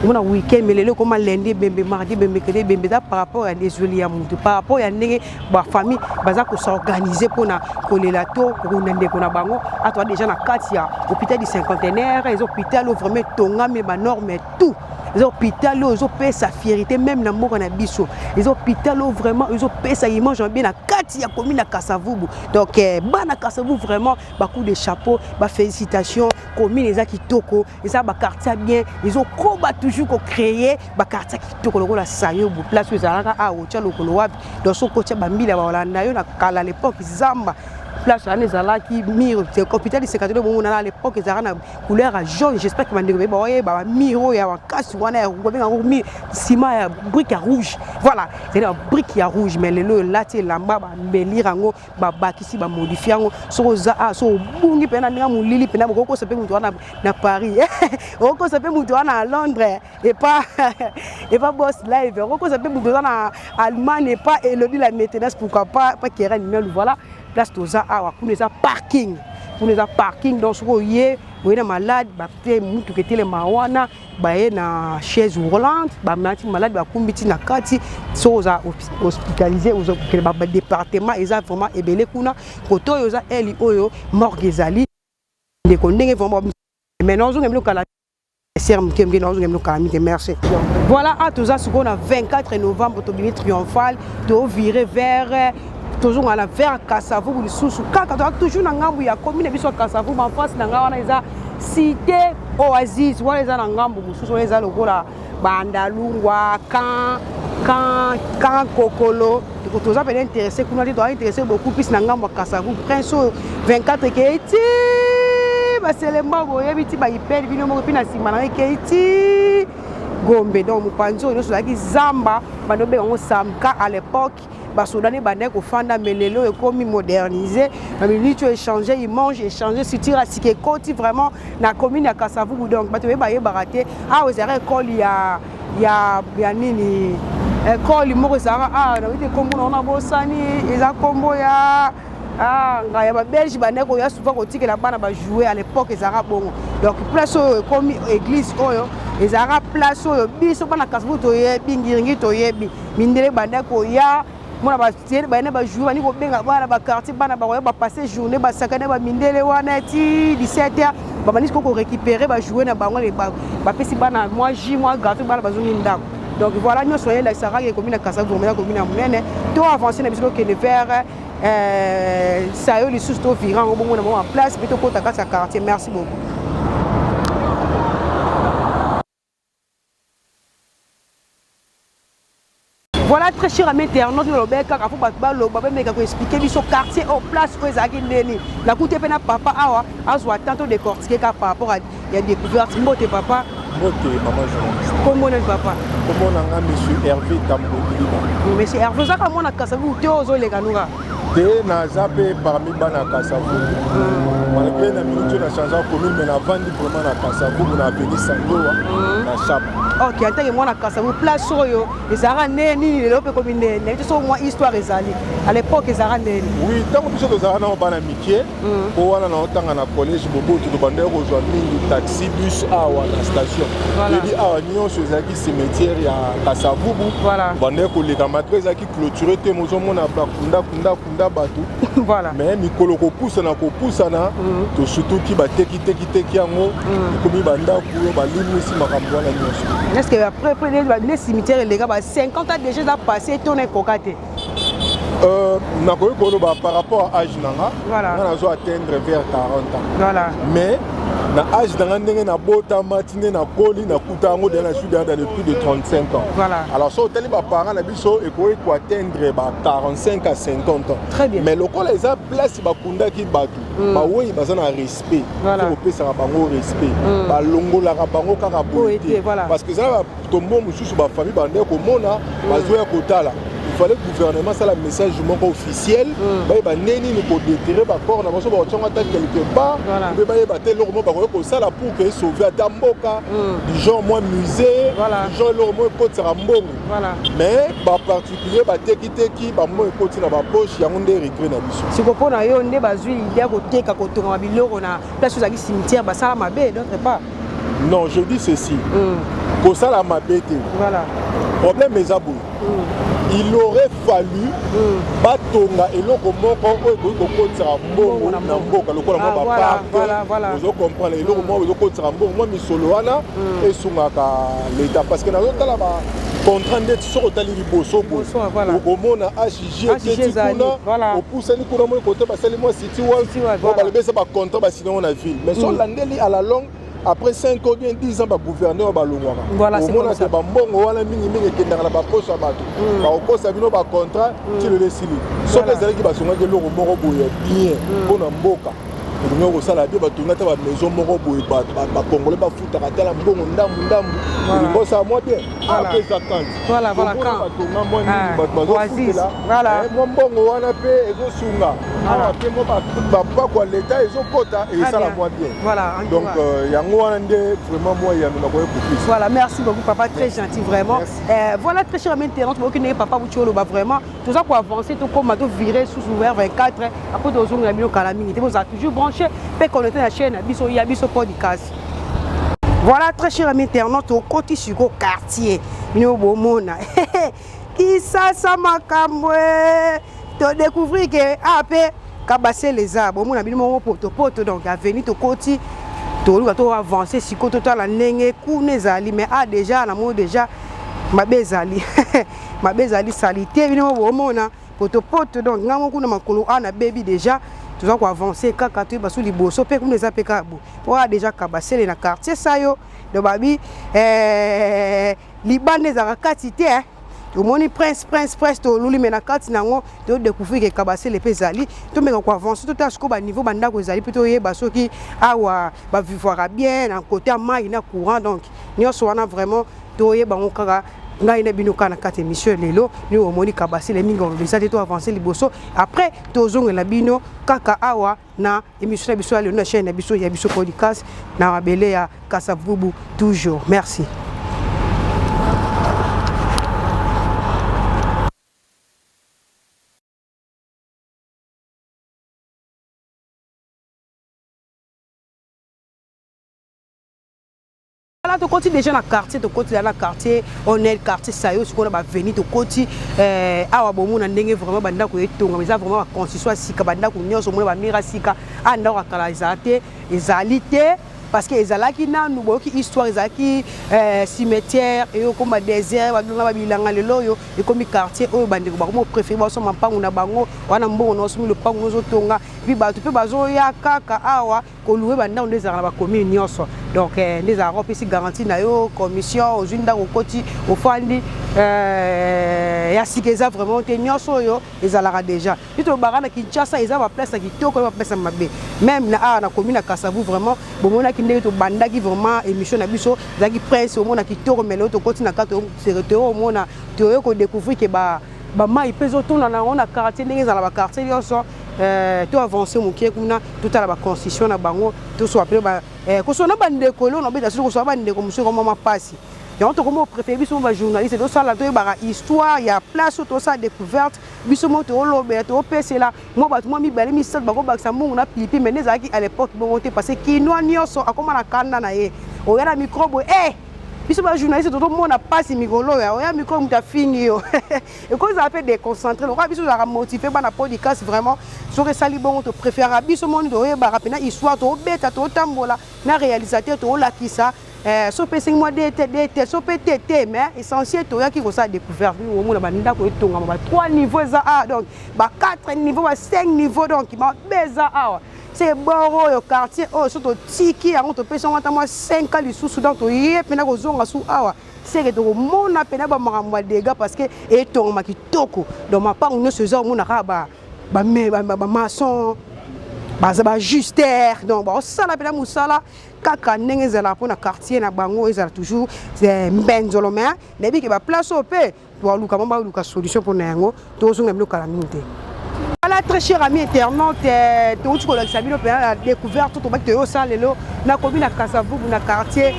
Speaker 2: Omona week-end, mais lelo ekoma lundi ebembe, mardi ebembe, mercredi ebembe. Eza par rapport ya ezweli ya motu, par rapport ya ndenge bafamille baza kos'organiser mpona kolela to kokunda ndeko na bango. Atoa déjà na kati ya hôpital du Cinquantenaire. Eza hôpital oyo vraiment etongami banorme tout. Eza hôpital oyo ezopesa fierté même na mboka na biso. Eza hôpital oyo vraiment ezopesa image mabe na kati ya commune ya Kasavubu. Donc bana Kasavubu, vraiment bacoup de chapeau, bafélicitation. Commune eza kitoko, eza baquartier bien, ezokoba toujours kocréer baquartier kitoko lokola Sayobu. Place oyo ezalaka awa, otya lokolo wapi? Donc soki otya bambila, baolanda yo. Na kala, l'époque, zamba, place wana ezalaki mur. Hôpital du Cinquantenaire bomona, à l'époque ezalaka na couleur ya jaune. J'espère que bandeko bayeba, oyeba bamur oyo ya makasi wana ya babenga yango mur ciment ya brique ya rouge. Voilà, ezali ba brique ya rouge, mais lelo elati elamba, bambelire yango, babakisi, bamodifie yango. Soki oza a so obungi mpena ndenge molili mpena, bokokosa mpe moto wana na Paris, okokosa mpe moto wana na Londres epa Boss Live, okokosa mpe moto oza na Allemagne epa Elodie la maintenance, pourquoi pas pa Keren Melu. Voilà place toza awa. Kuna eza parking, kuna eza parking. Donc soki oye, oye na malade, bate mutuka etelema wana, baye na chaise roulante, bamati malade, bakumbi ti na kati. Soki oza hospitalisé, ozokende badépartement, eza vraiment ebele kuna. Kote oyo oza eli oyo morgue ezali, ndeko, ndenge vraiment. Mais nazonga bino kala ser moke moke, nazonga bino kala mike. Merci. Voilà, a toza sikoyo na 24 novembre, tobimi triomphal, tovire vers, tozonga na vers Kasavubu lisusu. Kaka toza toujours na ngambu ya commune biso ya Kasavubu. En face na ngai wana eza Cité Oasis. Wana eza na ngambu mosusu, wana eza lokola Bandalungwa, camp Kokolo. Toza pene intéressé kuna te, toza intéressé beaucoup plus na ngambo ya Kasavubu. Prince oyo 24 ekei ti baselema, boyebi ti baipele bino moko. Mpe na nsima na ekei ti Gombe. Donc mopanzi oyo nyonso ezalaki zamba, bando obenga yango Samka à l'époque. Basoda nde bandaki kofanda, mais lelo ekomi modernisé na miniti oyo, échange image, échange structure ya sika ekoti vraiment na commune ya Kasavubu. Donc bato oye bayebaka te, awa ezalaka ekole ya nini, ekole moko ezalaka awa, nayebi te nkombo na wana, bosani. Eza nkombo ya ngai ya babelge, bandaki koya souvent kotikela bana bajouer. À l'époque ezalaka bongo. Donc place oyo ekomi église oyo ezalaka place oyo biso bana Kasavubu toyebi ngiringi, toyebi mindele bandaki koya mona bayene bajouer, bandi kobenga bana baquartier, bana bakoya bapasse journée, basakane bamindele wana ti 17 heures, babandi sikoyo korécupérer bajouer na bango, bapesi bana mwa jus, mwa gâteau, bana bazongi ndako. Donc voilà, nyonso oyelakisaka ekomi na Kasavubu, eza komi na monene. To avance na biso, tokende vers sayo lisusu, tovira yango bongo na bango en place mpe tokota kati ya quartier. Merci beaucoup. Voilà, très cher ami internaute, nalobi kaka fo bato baloba, bameka koexpliquer biso quartier oyo, place oyo ezalaki ndeni. Nakuti mpe na papa awa, azwa temps to décortiquer kaka par rapport ya découverte. Mbote papa.
Speaker 4: Mbote mama journaliste.
Speaker 2: Kombo nani papa?
Speaker 4: Kombo na nga monsieur Hervé Tambo Biliba.
Speaker 2: Monsieur Hervé, ozaka mwana Kasavubu te, ozoleka nuka?
Speaker 4: Te, naza mpe parmi bana Kasavubu, malgré na minute oyo na change commune, mais navandi vraiment na Kasavubu, na avenue Sandoa, na Shaba.
Speaker 2: Ok, en tant que mwana Kasavubu, place oyo ezalaka nde nini? Lelo mpe komi ndeni? Nayebi te soki mwa histoire ezali, à l'époque ezalaka ndeni?
Speaker 4: Oui, ntango biso tozalaka nao bana mike, mpo wana naotanga na collège Boboto, tobandaki kozwa mingi taxi bus awa na station. Toyebi awa nyonso ezalaki cimetière ya Kasavubu. Tobandaki koleka, malgré ezalaki clôturé te, mozomona bakunda kunda kunda bato. Mais mikolo kopusana kopusana, tosutuki batekitekiteki yango, ekomi bandako oyo balimwisi makambo wana nyonso.
Speaker 2: Est ce que après nde cimetière eleka ba 50 ans déjà eza passé to na ekoka te?
Speaker 4: Nakoki koloba par rapport à âge na nga. Nga nazo atteindre vers 40 ans. Mais na âge na nga, ndenge nabotama ti nde nakoli, nakuta yango deja, na suis deja dans le plus de 35 ans. Alors so otali baparent na biso, ekoki koatteindre ba 45 à 50 ans.
Speaker 2: Très bien.
Speaker 4: Mais lokola eza place bakundaki bato, bawei baza na respect. Faut kopesaka bango respect, balongolaka bango kaka boye te, parce que eza na batombo mosusu, bafamille bandeki komona, bazoya kotala. Il fallait gouvernement asala message moko officiel, bayeba nde nini kodéterrer bacorps na bango, bakotiango ata quelque part, mpe bayeba te eloko moko bakoki kosala pour que sauver ata mboka, du genre mwa musée, du genre eloko moko ekotisaka mbongo. Mais baparticulier batekiteki, bambongo ekoti na bapoche, yango nde regret na biso.
Speaker 2: Siko mpo na yo, nde bazwi idée ya koteka, kotonga biloko na place ozalaki cimetière, basala mabe d'autre part?
Speaker 4: Non, je dis ceci. Kosala mabe te. Problème eza boye, il aurait fallu batonga eloko moko oyo ekoki kokotisaka mbongo na mboka, lokola mwa baparc. Ozo comprendre? Eloko moko ezokotisaka mbongo, mwa misolo wana esungaka l'État, parce que nazotala bacontrat ndeti soki otali liboso boye, okomona HG eketi kuna, opusani kuna, moi kote basali mwa City Walk oyo balobi eza bacontrat basinango na ville. Mais so olandeli à la longue, après 5 ans bien 10 ans, bagouverneur balongwaka, omona ke bambongo wana mingimingi ekendaka na bapoche ya bato. Bakokosa bino bacontrat ti lelo esili. Soki ezalaki basongaki eloko moko boye bien mpona mboka, elingi kosala bien, batongi ata bamaison moko boye, bacongolais bafutaka tala mbongo ndambu ndambu, elingi kosala mwa bien. Ape eza kante batonga mwa nini, bato bazofutela mwa mbongo wana mpe ezosunga awa mpe mwa bapako ya leta ezokota, esala mwa bien. Donc yango wana nde vraiment mwa yano nakoki kopesa.
Speaker 2: Voilà, merci beaucoup papa, très gentil vraiment. Voilà, très cher ami internaute, boyoki ndenge papa buti oloba. Vraiment toza koavance, tokóma tovire sous ouvert 24, après tozongela bino kala mingi te. Bozala toujours branché mpe connecté na chaîne na biso ya Biso Podcast. Voilà, très cher ami internaute, tokoti siko quartier. Bino bomona Kisasa makambo, todécouvrir ke a mpe Kabasele eza bomona bino moko potopoto. Donc avenue tokoti, toluka toavance sikoyo, totala ndenge kuna ezali. Mais a déjà namoni déjà mabe ezali, mabe ezali saleté. Bino moko bomona potopoto. Donc ngai moko kuna makolo a nabebi déjà. Toza koavance kaka, toyeba so liboso mpe kuna eza mpe kaka boye, po a déjà Kabasele na quartier Sayo. Donc babi libanda ezalaka kati te. Tomoni prince, prince, prince, toluli me na kati nango todécouvrir ke Kabasele mpe ezali. Tomeka koavance, totala sikoyo baniveau bandako ezali, mpe toyeba soki awa bavivwaka bien na côté ya mai na courant. Donc nyonso wana vraiment toyeba yango kaka ngai na bino kaka na kati émission lelo. Ni omoni Kabasele mingi oloba eza te. Toavance liboso, après tozongela bino kaka awa na émission na biso ya lelo na chaîne na biso ya Biso Podcast, na mabele ya Kasavubu toujours. Merci. Voilà, tokoti déjà na quartier, tokoti na quartier Onel, quartier Sayo, sikoyo na baavenue tokoti awa. Bomona ndenge vraiment bandako etongama, eza vraiment baconstruction ya sika. Bandako nyonso omona bamurs ya sika. A ndako ya kala ezala te, ezali te, parce que ezalaki nanu, boyoki histoire, ezalaki cimetière, eyokoma désert, balonga babilanga. Lelo oyo ekomi quartier oyo bandeko bakomi préféré basomba mpangu na bango wana, mbongo na osomi lopangu, ozotonga. Puis bato mpe bazoya kaka awa kolouer bandako nde ezalaka na bacommune nyonso. Donc nde ezalaka opesi garantie na yo, commission, ozwi ndako, okoti, ofandi. Ya sika eza vraiment te, nyonso oyo ezalaka déjà. Ti tolobaka na Kinshasa eza baplace ya kitoko na baplace ya mabe. Même na awa na commune ya Kasavu, vraiment bomonaki ndenge tobandaki vraiment émission na biso, ezalaki prince, omona kitoko. Mais lelo tokoti na kati, toyomona, toye kodécouvrir ke bamai mpe ezotunda na yango na quartier, ndenge ezala baquartier nyonso. To avance moke kuna, totala baconstitution na bango, tosoka mpe kosola na bandeko. Eloko nabeta soki kosola bandeko mosusu ekoma mapasi, yango tokomi opréféré biso mo bajournaliste tosala, toyebaka histoire ya place oyo tosala découverte. Biso mo toolobela, toopesela mwa bato mwa mibale misato bakobakisa mbongo na pilipi. Mais nde ezalaki à l'époque bongo te, parce que kinois nyonso akóma na kanda na ye. Oya na micro boye, biso bajournaliste tozomona mpasi mikolo oyo. Oya micro, moto afingi yo, ekozala mpe déconcentré. Lokola biso ozalaka motivé, bana podcast, vraiment soki esali bongo, topréférera biso moni toyebaka mpena histoire, toobeta, tootambola na réalisateur, toolakisa. So mpe esengi mwa de te de te, so mpe te te, mais essentiel toyaki kosala découverte. Omona bandako etongama ba 3 niveau eza awa, donc ba 4 niveau, ba 5 niveau, donc mabe eza awa. Se bord oyo, quartier oyo, so totiki yango, topesi yango ata mwa 5 ans lisusu, donc toye mpena kozonga su awa, seke tokomona mpena bamakambo ya dégâts, parce que etongama kitoko. Donc mapango nyonso eza, omona kaka bamaçon baza bajuster, donc baosala mpena mosala kaka ndenge ezalaka mpona quartier na bango ezala toujours mbenzolo. Mais nayebi ke baplace oyo mpe baluka mo baluka solution mpona yango. Tozonga bino kala mingi te. Voilà, très cher ami internaute, touti kolakisa bino mpena na découverte tobaki toyosala lelo. Nakomi na Kasavubu, na quartier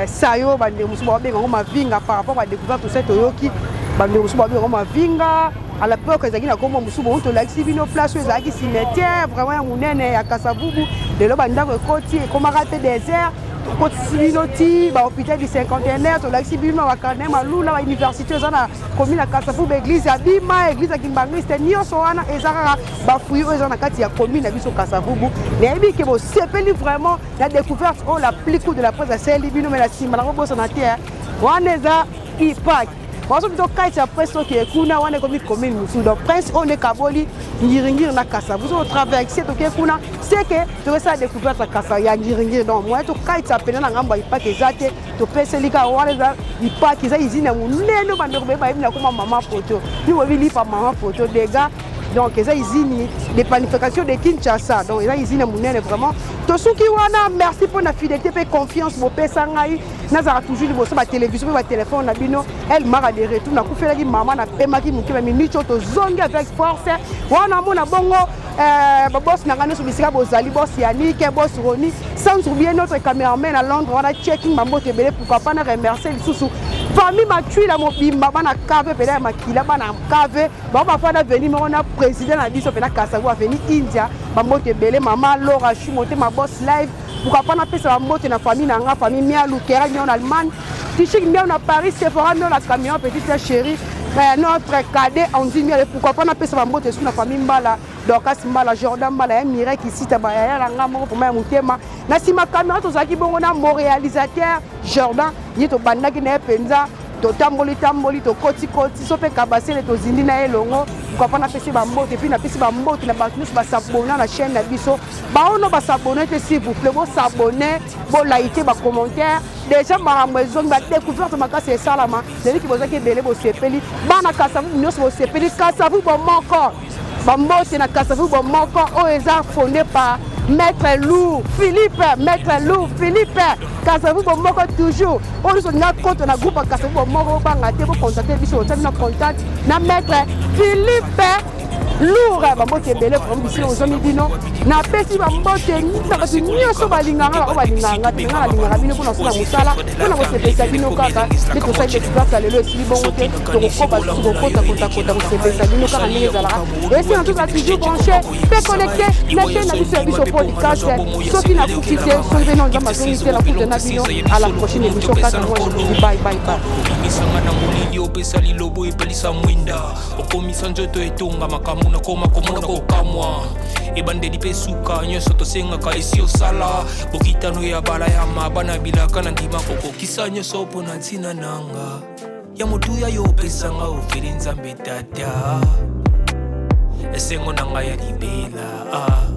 Speaker 2: Sayo. Bandeko mosusu babenga yango Mavinga par rapport badécouverte tosali. Toyoki bandeko mosusu babenga yango Mavinga, à l'époque ezalaki na kombo mosusu. Bongo tolakisi bino place oyo ezalaki cimetière vraiment ya monene ya Kasavubu. Lelo bandako ekoti, ekomaka mpe désert. Tokotisi bino ti bahôpital du cinquantenaire, tolakisi bino bacarnet malula, bauniversité eza na commune ya Kasavubu, baeglise ya Bima, église ya Kimbangiste, nyonso wana eza kaka bafruit oyo eza na kati ya commune na biso Kasavubu. Nayebi ke bosepeli vraiment na découverte oyo la plus coup de la presse asali bino. Me na nsima nango, bosana te, wana eza IPAC bazo biso kati ya presse. Soki kuna wana ekomi commune mosusu, donc prince oyo nde kaboli Ngiringiri na Kasavu. So traverse, toke kuna, seke tokosala découverte ya Kasa ya Ngiringiri. Donc moyen tokaitisa pene na ngambo ya IPAC eza te. Topeseli kaka wana eza IPAC, eza usine ya monene. Bandeko baye bayebi na koma mama poto ni boyebi lipa mama poto dega. Donc eza usine de panification de Kinshasa, donc eza usine ya monene vraiment. Tosuki wana. Merci mpo na fidélité mpe confiance bopesa ngai. Nazalaka toujours liboso batelevizio mpe batelefone na bino. El Mara de retour. Nakufelaki mama, napemaki moke, baminiti oyo tozongi avec force. Wana amona bongo baboss na ngai nyonso bisika bozali, boss Yanike, boss Roni, sans oublier notre cameraman na Londres wana, checking bambote ebele. Pourquoi pas na remercier lisusu famille Matwila mobimba, bana kave mpena ya makila, bana kave bango bafanda veni moko na président na biso mpena Kasavu, aveni India. Bambote ebele, mama Laura Chu motema, boss live. Pourquoi pas napesa bambote na famille na nga, famille Mialu, Kera Miao na Allemagne, Tichik Miao na Paris, Sephora Miao na camion, petite chérie, notre cadet Andy Miao. Pourquoi pas napesa bambote su na famille Mbala, Dorcas Mbala, Jordan Mbala ya Mireille Kisita, bayaya na nga moko vraiment ya motema. Na nsima caméra tozalaki bongo na mo réalisateur Jordan. Ye tobandaki na ye mpenza, totamboli tamboli, tokotikoti so mpe kabasele, tozindi na ye elongo. Pourquoi pas napesi bambote, puis napesi bambote na bato nyonso bas'abonner na chaîne na biso. Baono bas'abonner te, s'il vous plaît, bos'abonner, boliker, bacommentaire. Déjà makambo ezongi, badécouverte makasi esalama. Nayebiki bozalaki ebele, bosepeli. Bana Kasavubu nyonso bosepeli. Kasavubu bomoko, bambote na Kasavubu bomoko oyo eza fondé par Maître Lour Philippe, Maître Lour Philippe. Kasavubu bomoko toujours. Oyo nyonso olinga kota na groupe ya Kasavubu bomoko, bobanga te, bocontacter biso, otia bino contact na Maître Philippe Lour. Bambote ebele vraiment bisika ozwami bino. Napesi bambote na bato nyonso balinganga, oyo balinganga te. Nga nalingaka bino mpona kosala mosala, mpona kosepelisa bino kaka nde tosali découverte ya lelo. Esili bongo te, tokokoba lisusu kokotakotakota kosepelisa bino kaka ndenge ezalaka. Esenga tozala toujours branché mpe connecté na chaîne na biso ya biso podcast. Soki nakuti te, soki mpe no Nzambe azongi te, nakuta na bino à la prochaine émission. Kaka moi, je vous dis bye bye bye.
Speaker 3: Obimisanga na molili, opesa lilobo, epelisa mwinda, okomisa nzoto etonga makambo nakoma komona kokamwa. Ebandeli mpe suka, nyonso tosengaka esi osala. Bokitano ya bala ya maba na bilaka na ndima kokokisa nyonso mpo na ntina nanga ya motuya. Yo opesanga ofeli, Nzambe Tata, esengo na ngai ya libela, ah.